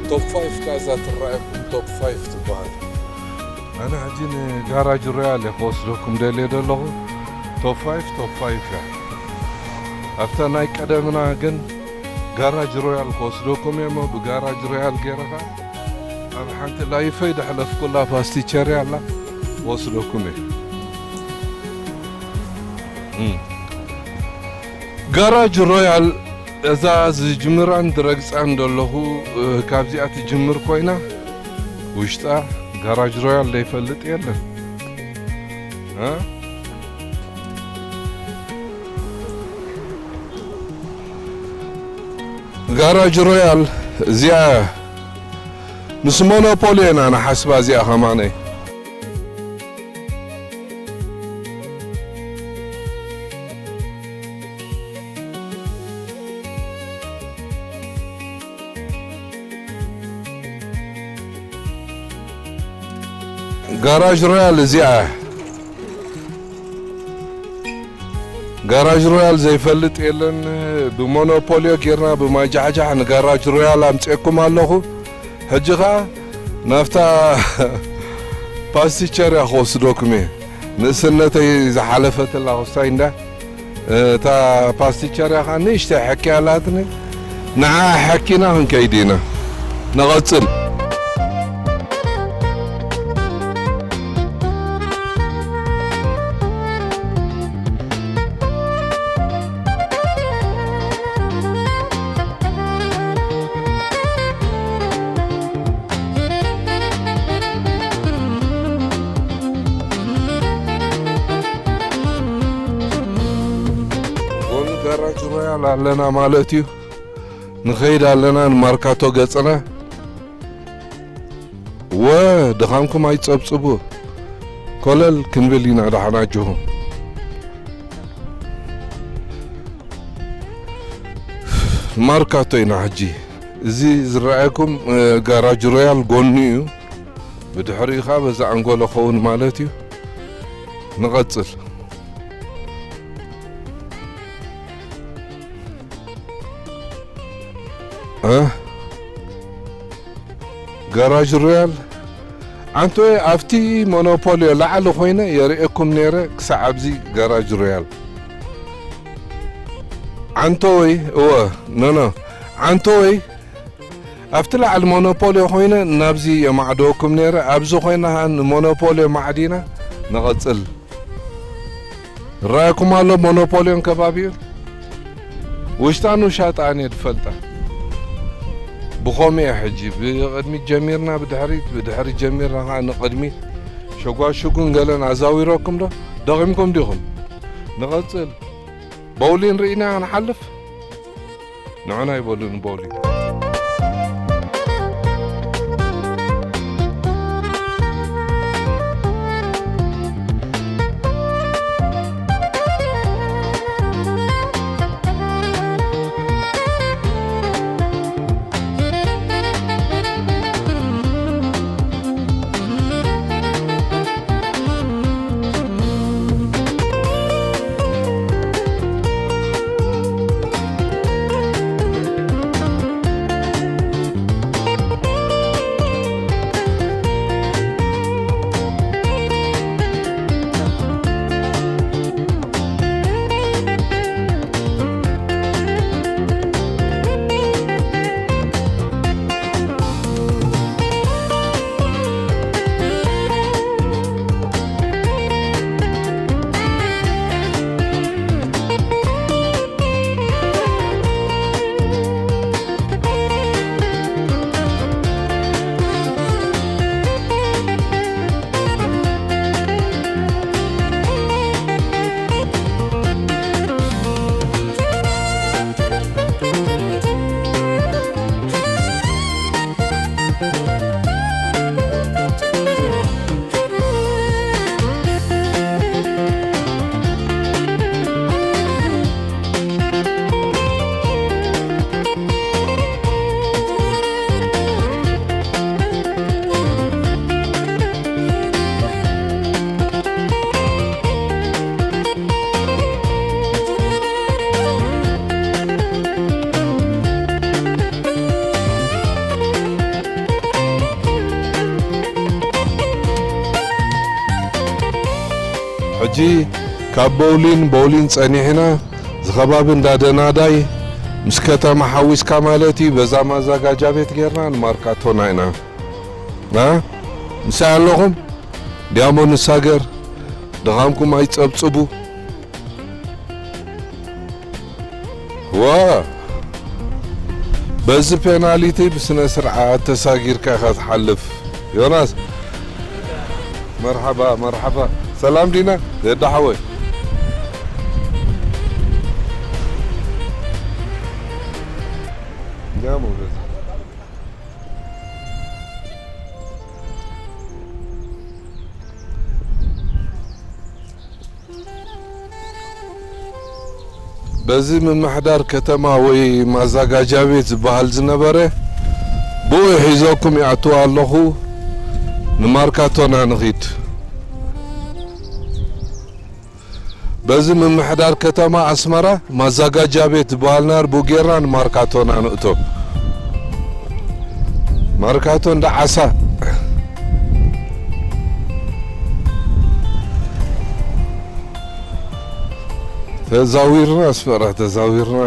ቶፕ ፋይፍ እዛ ትረኣየኩም ቶፕ ፋይፍ ትበሃል። ኣነ ሕጂ ንጋራጅ ሮያል እየ ክወስደኩም ደልየ ዘለኹ። ቶፕ ፋይፍ፣ ቶፕ ፋይፍ እያ። ኣብታ ናይ ቀደምና ግን ጋራጅ ሮያል ክወስደኩም እየ እሞ ብጋራጅ ሮያል ገይረ ኸኣ ኣብ ሓንቲ ላይፈይ ደሕለፍኩላ ፓስቲቸሪ ኣላ፣ ወስደኩም እየ። እም። ጋራጅ ሮያል፣ እዛ ዝጅምራን ዝረግጻን ዘለኹ፣ እ፣ ካብዚኣ ትጅምር ኮይና፣ ውሽጣ ጋራጅ ሮያል ዘይፈልጥ የለን። እ? ጋራጅ ሮያል እዚኣ ምስ ሞኖፖሊ ኢና ንሓስባ እዚኣ ከማነይ። ጋራጅ ሮያል እዚኣ። ጋራጅ ሮያል ዘይፈልጥ የለን። ብሞኖፖልዮ ጌርና ብማጃሕጃሕ ንጋራጅ ሮያል ኣምፅኤኩም ኣለኹ። ሕጂ ኸዓ ናብታ ፓስቲቸርያ ክወስደኩም እየ። ንእስነተይ ዝሓለፈትላ ክስታይ እንዳ እታ ፓስቲቸርያ ኸዓ ንእሽተይ ሕኪ ኣላትኒ። ንዓ ሕኪና ክንከይድ ኢና። ንቐጽል። ጎኒ ጋራጅ ሮያል ኣለና ማለት እዩ። ንኸይድ ኣለና ንማርካቶ ገጽና። ወ፣ ድኻምኩም ኣይትጸብጽቡ። ኮለል ክንብል ኢና ደሓን ኣጆኹም። ማርካቶ ኢና ሕጂ። እዚ ዝረኣየኩም፣ እ፣ ጋራጅ ሮያል ጎኑ እዩ። ብድሕሪኡ ኸኣ በዛ ኣንጎሎ ኸውን ማለት እዩ። ንቐጽል። እ? ጋራጅ ሮያል። ኣንቶይ ኣብቲ ሞኖፖልዮ ላዕሊ ኮይነ የርእየኩም ነይረ ክሳዕ ኣብዚ ጋራጅ ሮያል። ኣንቶይ፣ እወ፣ ኖ፣ ኖ። ኣንቶይ ኣብቲ ላዕሊ ሞኖፖልዮ ኮይነ ናብዚ የማዕደወኩም ነይረ። ኣብዚ ኮይና ንሞኖፖልዮ ማዕዲና ንቐጽል። ራእኩም ኣሎ ሞኖፖልዮን ከባቢኡን? ውሽጣን ውሻጣን እየ ዝፈልጣ። ብኸምኡ እየ ሕጂ ብቕድሚት ጀሚርና ብድሕሪት፣ ብድሕሪት ጀሚርና ኸዓ ንቕድሚት። ሸጓሽጉን ገለን ኣዛዊረኩም ዶ? ደኺምኩም ዲኹም? ንቐጽል። ቦውሊን ርኢና ንሓልፍ? ንዑና ይበሉን ቦሊ። ሕጂ ካብ ቦውሊን፣ ቦውሊን ጸኒሕና፣ እዚ ከባቢ እንዳ ደናዳይ ምስ ከተማ ሓዊስካ ማለት እዩ፣ በዛ ማዛጋጃ ቤት ጌርና ንማርካቶና ኢና። እ? ምሳይ ኣለኹም? ዲያሞ ንሳገር፣ ድኻምኩም ኣይጸብጽቡ። ዋ! በዚ ፔናሊቲ ብስነ ስርዓት ተሳጊርካ ኢኻ ትሓልፍ። ዮናስ፣ መርሓባ፣ መርሓባ። ሰላም ዲና? ዘዳ ሓወይ። ዲያሞ በዚ። በዚ ምምሕዳር ከተማ ወይ ማዛጋጃ ቤት ዝበሃል ዝነበረ፣ ብኡ ሒዘኩም ይኣትው ኣለኹ፣ ንማርካቶና ንኺድ። በዚ ምምሕዳር ከተማ ኣስመራ ማዛጋጃ ቤት ዝበሃል ነር፣ ብኡ ጌርና ንማርካቶና ንእቶ። ማርካቶ እንዳ ዓሳ። ተዛዊርና ኣስመራ ተዛዊርና።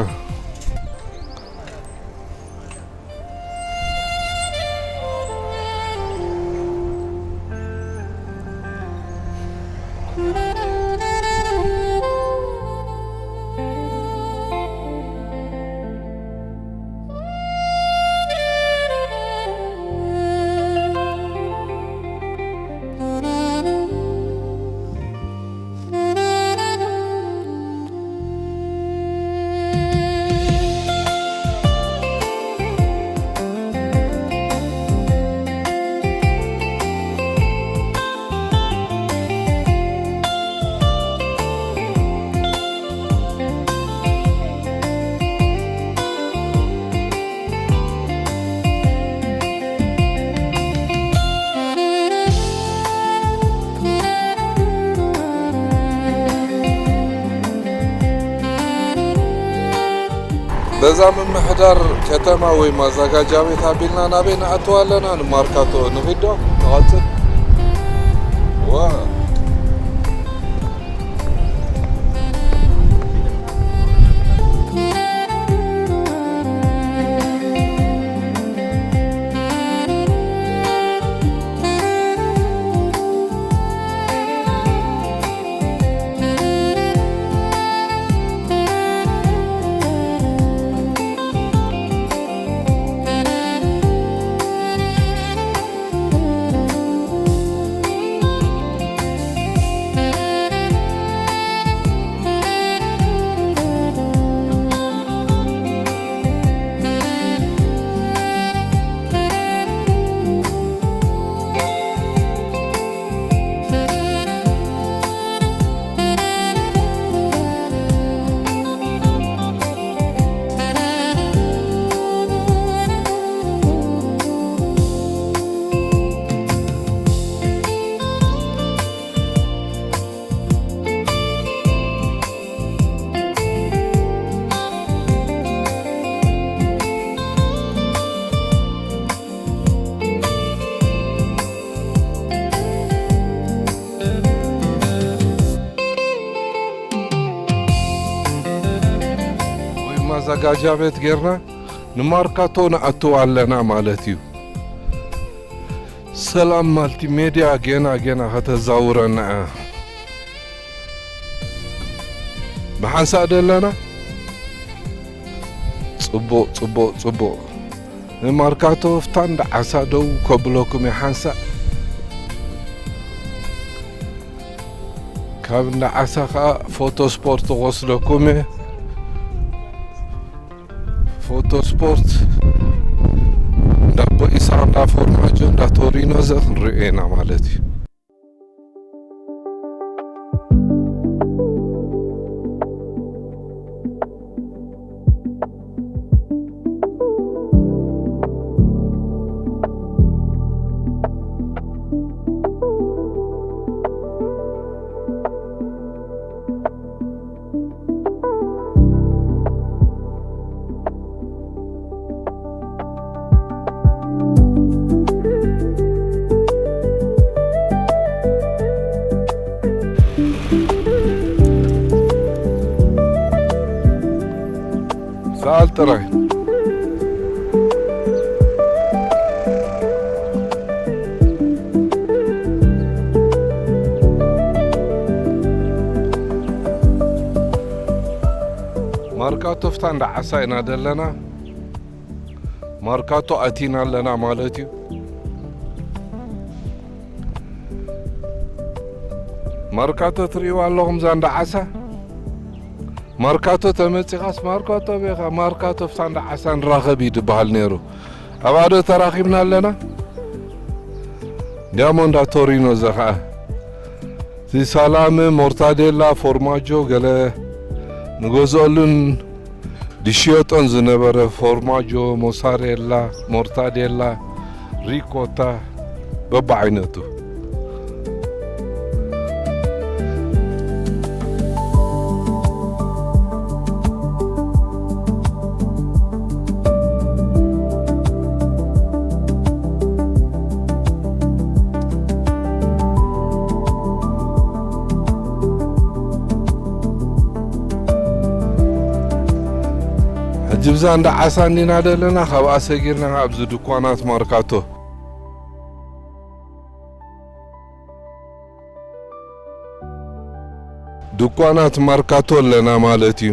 በዛ ምምሕዳር ከተማ ወይ ማዛጋጃ ቤት ኣቢልና ናበይ ንኣትው ኣለና? ንማርካቶ ንኺድ ዶ? ንቐጽል? ዋ። ወይ ማዘጋጃ ቤት ጌርና ንማርካቶ ንኣቱ ኣለና ማለት እዩ። ሰላም ማልቲሜድያ ጌና ጌና ከተዛውረና እያ። ብሓንሳእ ደለና? ጽቡቕ፣ ጽቡቕ፣ ጽቡቕ። ንማርካቶ ፍታን ደዓሳ ደው ከብለኩም እየ ሓንሳእ። ካብ እንዳ ዓሳ ኸኣ ፎቶ ስፖርት ክወስደኩም እየ። ፎቶ ስፖርት እንዳ ቦኢሳ፣ እንዳ ፎርማጆ፣ እንዳ ቶሪኖ ዘ ክንሪኦ ኢና ማለት እዩ። ሰኣል ጥራይ። ማርካቶ ፍታ እንዳ ዓሳ ኢና ዘለና። ማርካቶ ኣቲና ኣለና ማለት እዩ። ማርካቶ ትርእይዋ ኣለኹም፣ እዛ እንዳ ዓሳ። ማርካቶ ተመጺኻስ፣ ማርካቶ ቤኻ፣ ማርካቶ ፍታ እንዳ ዓሳ ንራኸብ እዩ ዝበሃል ነይሩ። ኣብኣ ዶ ተራኺብና ኣለና? እንዲያሞ እንዳ ቶሪኖ፣ እዛ ኸዓ እቲ ሳላሚ፣ ሞርታዴላ፣ ፎርማጆ ገለ ንገዝኦሉን ዝሽየጦን ዝነበረ፣ ፎርማጆ፣ ሞሳሬላ፣ ሞርታዴላ፣ ሪኮታ፣ በብዓይነቱ። ሕጂ ብዛ እንዳ ዓሳ እንዲና ዘለና፣ ካብኣ ሰጊርና ኣብዚ ድኳናት ማርካቶ። ድኳናት ማርካቶ ኣለና ማለት እዩ።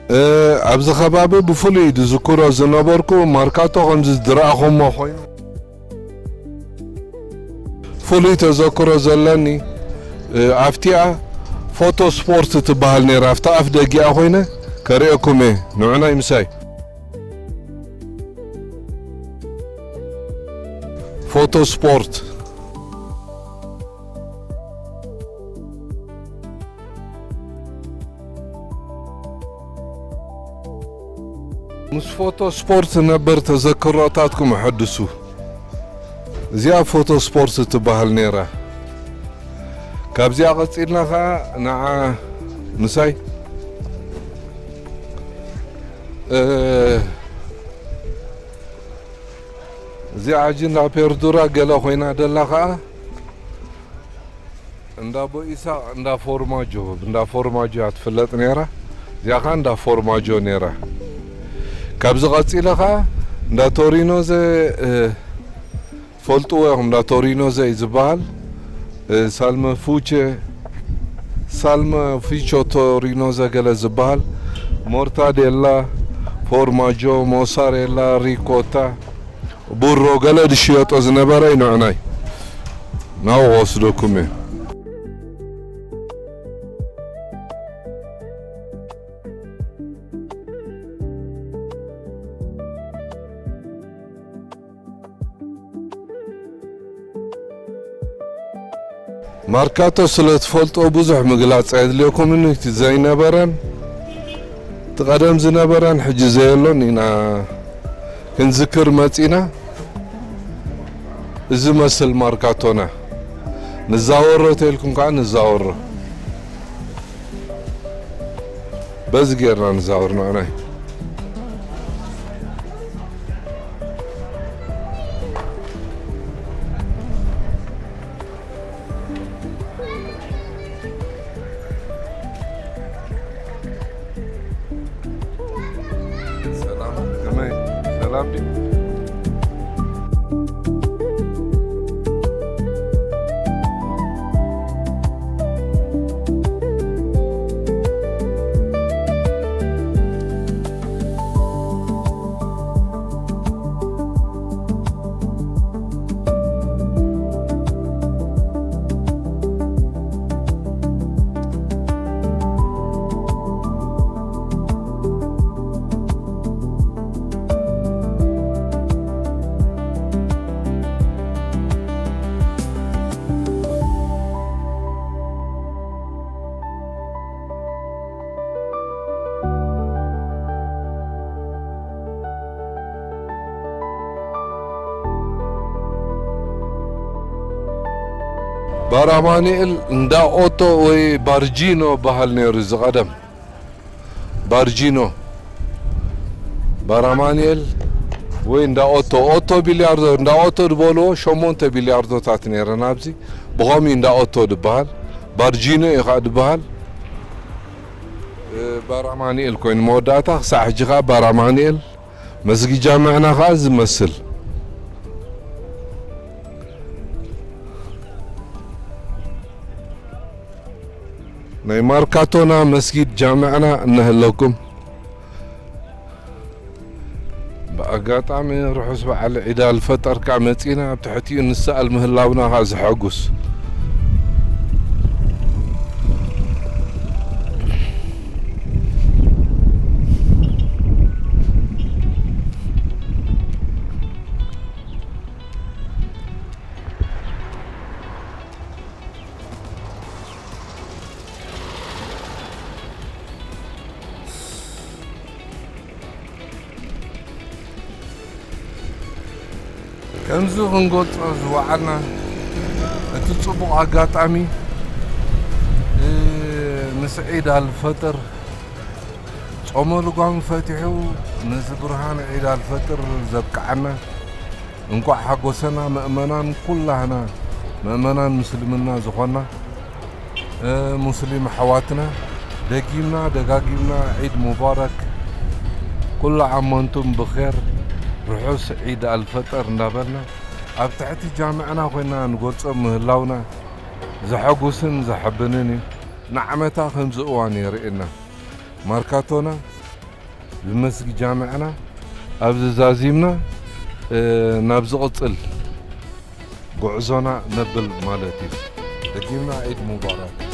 እ፣ ኣብዚ ከባቢ ብፍሉይ ዝዝክሮ ዝነበርኩ ማርካቶ ከምዚ ዝረኣኹሞ ኮይኑ። ፍሉይ ተዘክሮ ዘለኒ፣ እ፣ ኣብቲኣ ፎቶ ስፖርት ትበሃል ነይራ። ኣብታ ኣፍ ደጊኣ ኮይነ ከርእየኩም እየ። ንዑናይ ምሳይ። ፎቶ ስፖርት። ምስ ፎቶ ስፖርት ነበር ተዘክሮታትኩም ኣሐድሱ። እዚኣ ፎቶ ስፖርት ትበሃል ነይራ። ካብዚኣ ቀጺልና ኸዓ ንዓ ምሳይ፣ እ፣ እዚኣ ሕጂ እንዳ ፔርዱራ ገለ ኮይና ደላ ኸዓ፣ እንዳ ቦኢሳ፣ እንዳ ፎርማጆ፣ እንዳ ፎርማጆ እያ ትፍለጥ ነይራ። እዚኣ ኸዓ እንዳ ፎርማጆ ነይራ። ካብዚ ቀጺለ ኸዓ እንዳ ቶሪኖዘ፣ እ፣ ፈልጥዎ ኢኹም፣ እንዳ ቶሪኖዘ እዩ ዝበሃል። እ፣ ሳልመ ፉቼ፣ ሳልመ ፊቾ ቶሪኖዘ ገለ ዝበሃል፣ ሞርታዴላ፣ ፎርማጆ፣ ሞሳሬላ፣ ሪኮታ፣ ቡሮ ገለ ዝሽየጦ ዝነበረ እዩ። ንዑናይ ናብኡ ክወስደኩም እየ። ማርካቶ ስለ ትፈልጦ ብዙሕ ምግላጽ ኣየድልየኩምን፣ እቲ ዘይነበረን እቲ ቀደም ዝነበረን ሕጂ ዘየሎን ኢና ክንዝክር መጺና። እዚ መስል ማርካቶና ንዛወሮ ተልኩም ከዓ ንዛወሮ። በዚ ጌርና ንዛወር ንዕናይ። ሰላም፣ ከመይ? ሰላም ድዩ? ባር ኣማኑኤል እንዳ ኦቶ ወይ ባርጂኖ በሃል ነይሩ ዝቐደም። ባርጂኖ፣ ባር ኣማኑኤል ወይ እንዳ ኦቶ፣ ኦቶ ቢልያርዶ፣ እንዳ ኦቶ ዝበልዎ ሸሞንተ ቢልያርዶታት ነይረን ኣብዚ። ብኸምኡ እንዳ ኦቶ ዝበሃል፣ ባርጂኖ እዩ ከዓ ዝበሃል። እ፣ ባር ኣማኑኤል ኮይኑ መወዳእታ፣ ክሳዕ ሕጂ ከዓ ባር ኣማኑኤል መስጊድ ጃምዕና ኸዓ ዝመስል ናይ ማርካቶና መስጊድ ጃምዕና እነሀለኩም። ብኣጋጣሚ ርሑስ በዓል ዒድ ኣልፈጠር ከኣ መጺና ኣብ ትሕቲኡ ንሰኣል ምህላውና ከኣ ዘሐጉስ። ከምዚ ክንገልጾ ዝወዓልና እቲ ጽቡቕ ኣጋጣሚ፣ እ፣ ምስ ዒድ ኣልፈጥር ጾመ ልጓም ፈቲሑ ነዚ ብርሃን ዒድ ኣልፈጥር ዘብቅዓና፣ እንኳዕ ሓጎሰና። ምእመናን ኩላህና፣ ምእመናን ምስልምና ዝኾንና፣ እ፣ ሙስሊም ኣሕዋትና፣ ደጊምና ደጋጊምና ዒድ ሙባረክ። ኩሉ ዓም ወንቱም ብኼር፣ ርሑስ ዒድ ኣልፈጠር እንዳበልና ኣብ ትሕቲ ጃምዕና ኮይና ንጎጾም ምህላውና ዘሐጉስን ዘሐብንን እዩ። ንዓመታ ከምዚ እዋን የርእየና። ማርካቶና ብመስጊድ ጃምዕና ኣብዚ ዛዚምና፣ እ፣ ናብ ዝቕጽል ጉዕዞና ነብል ማለት እዩ። ደጊምና ዒድ ሙባረክ።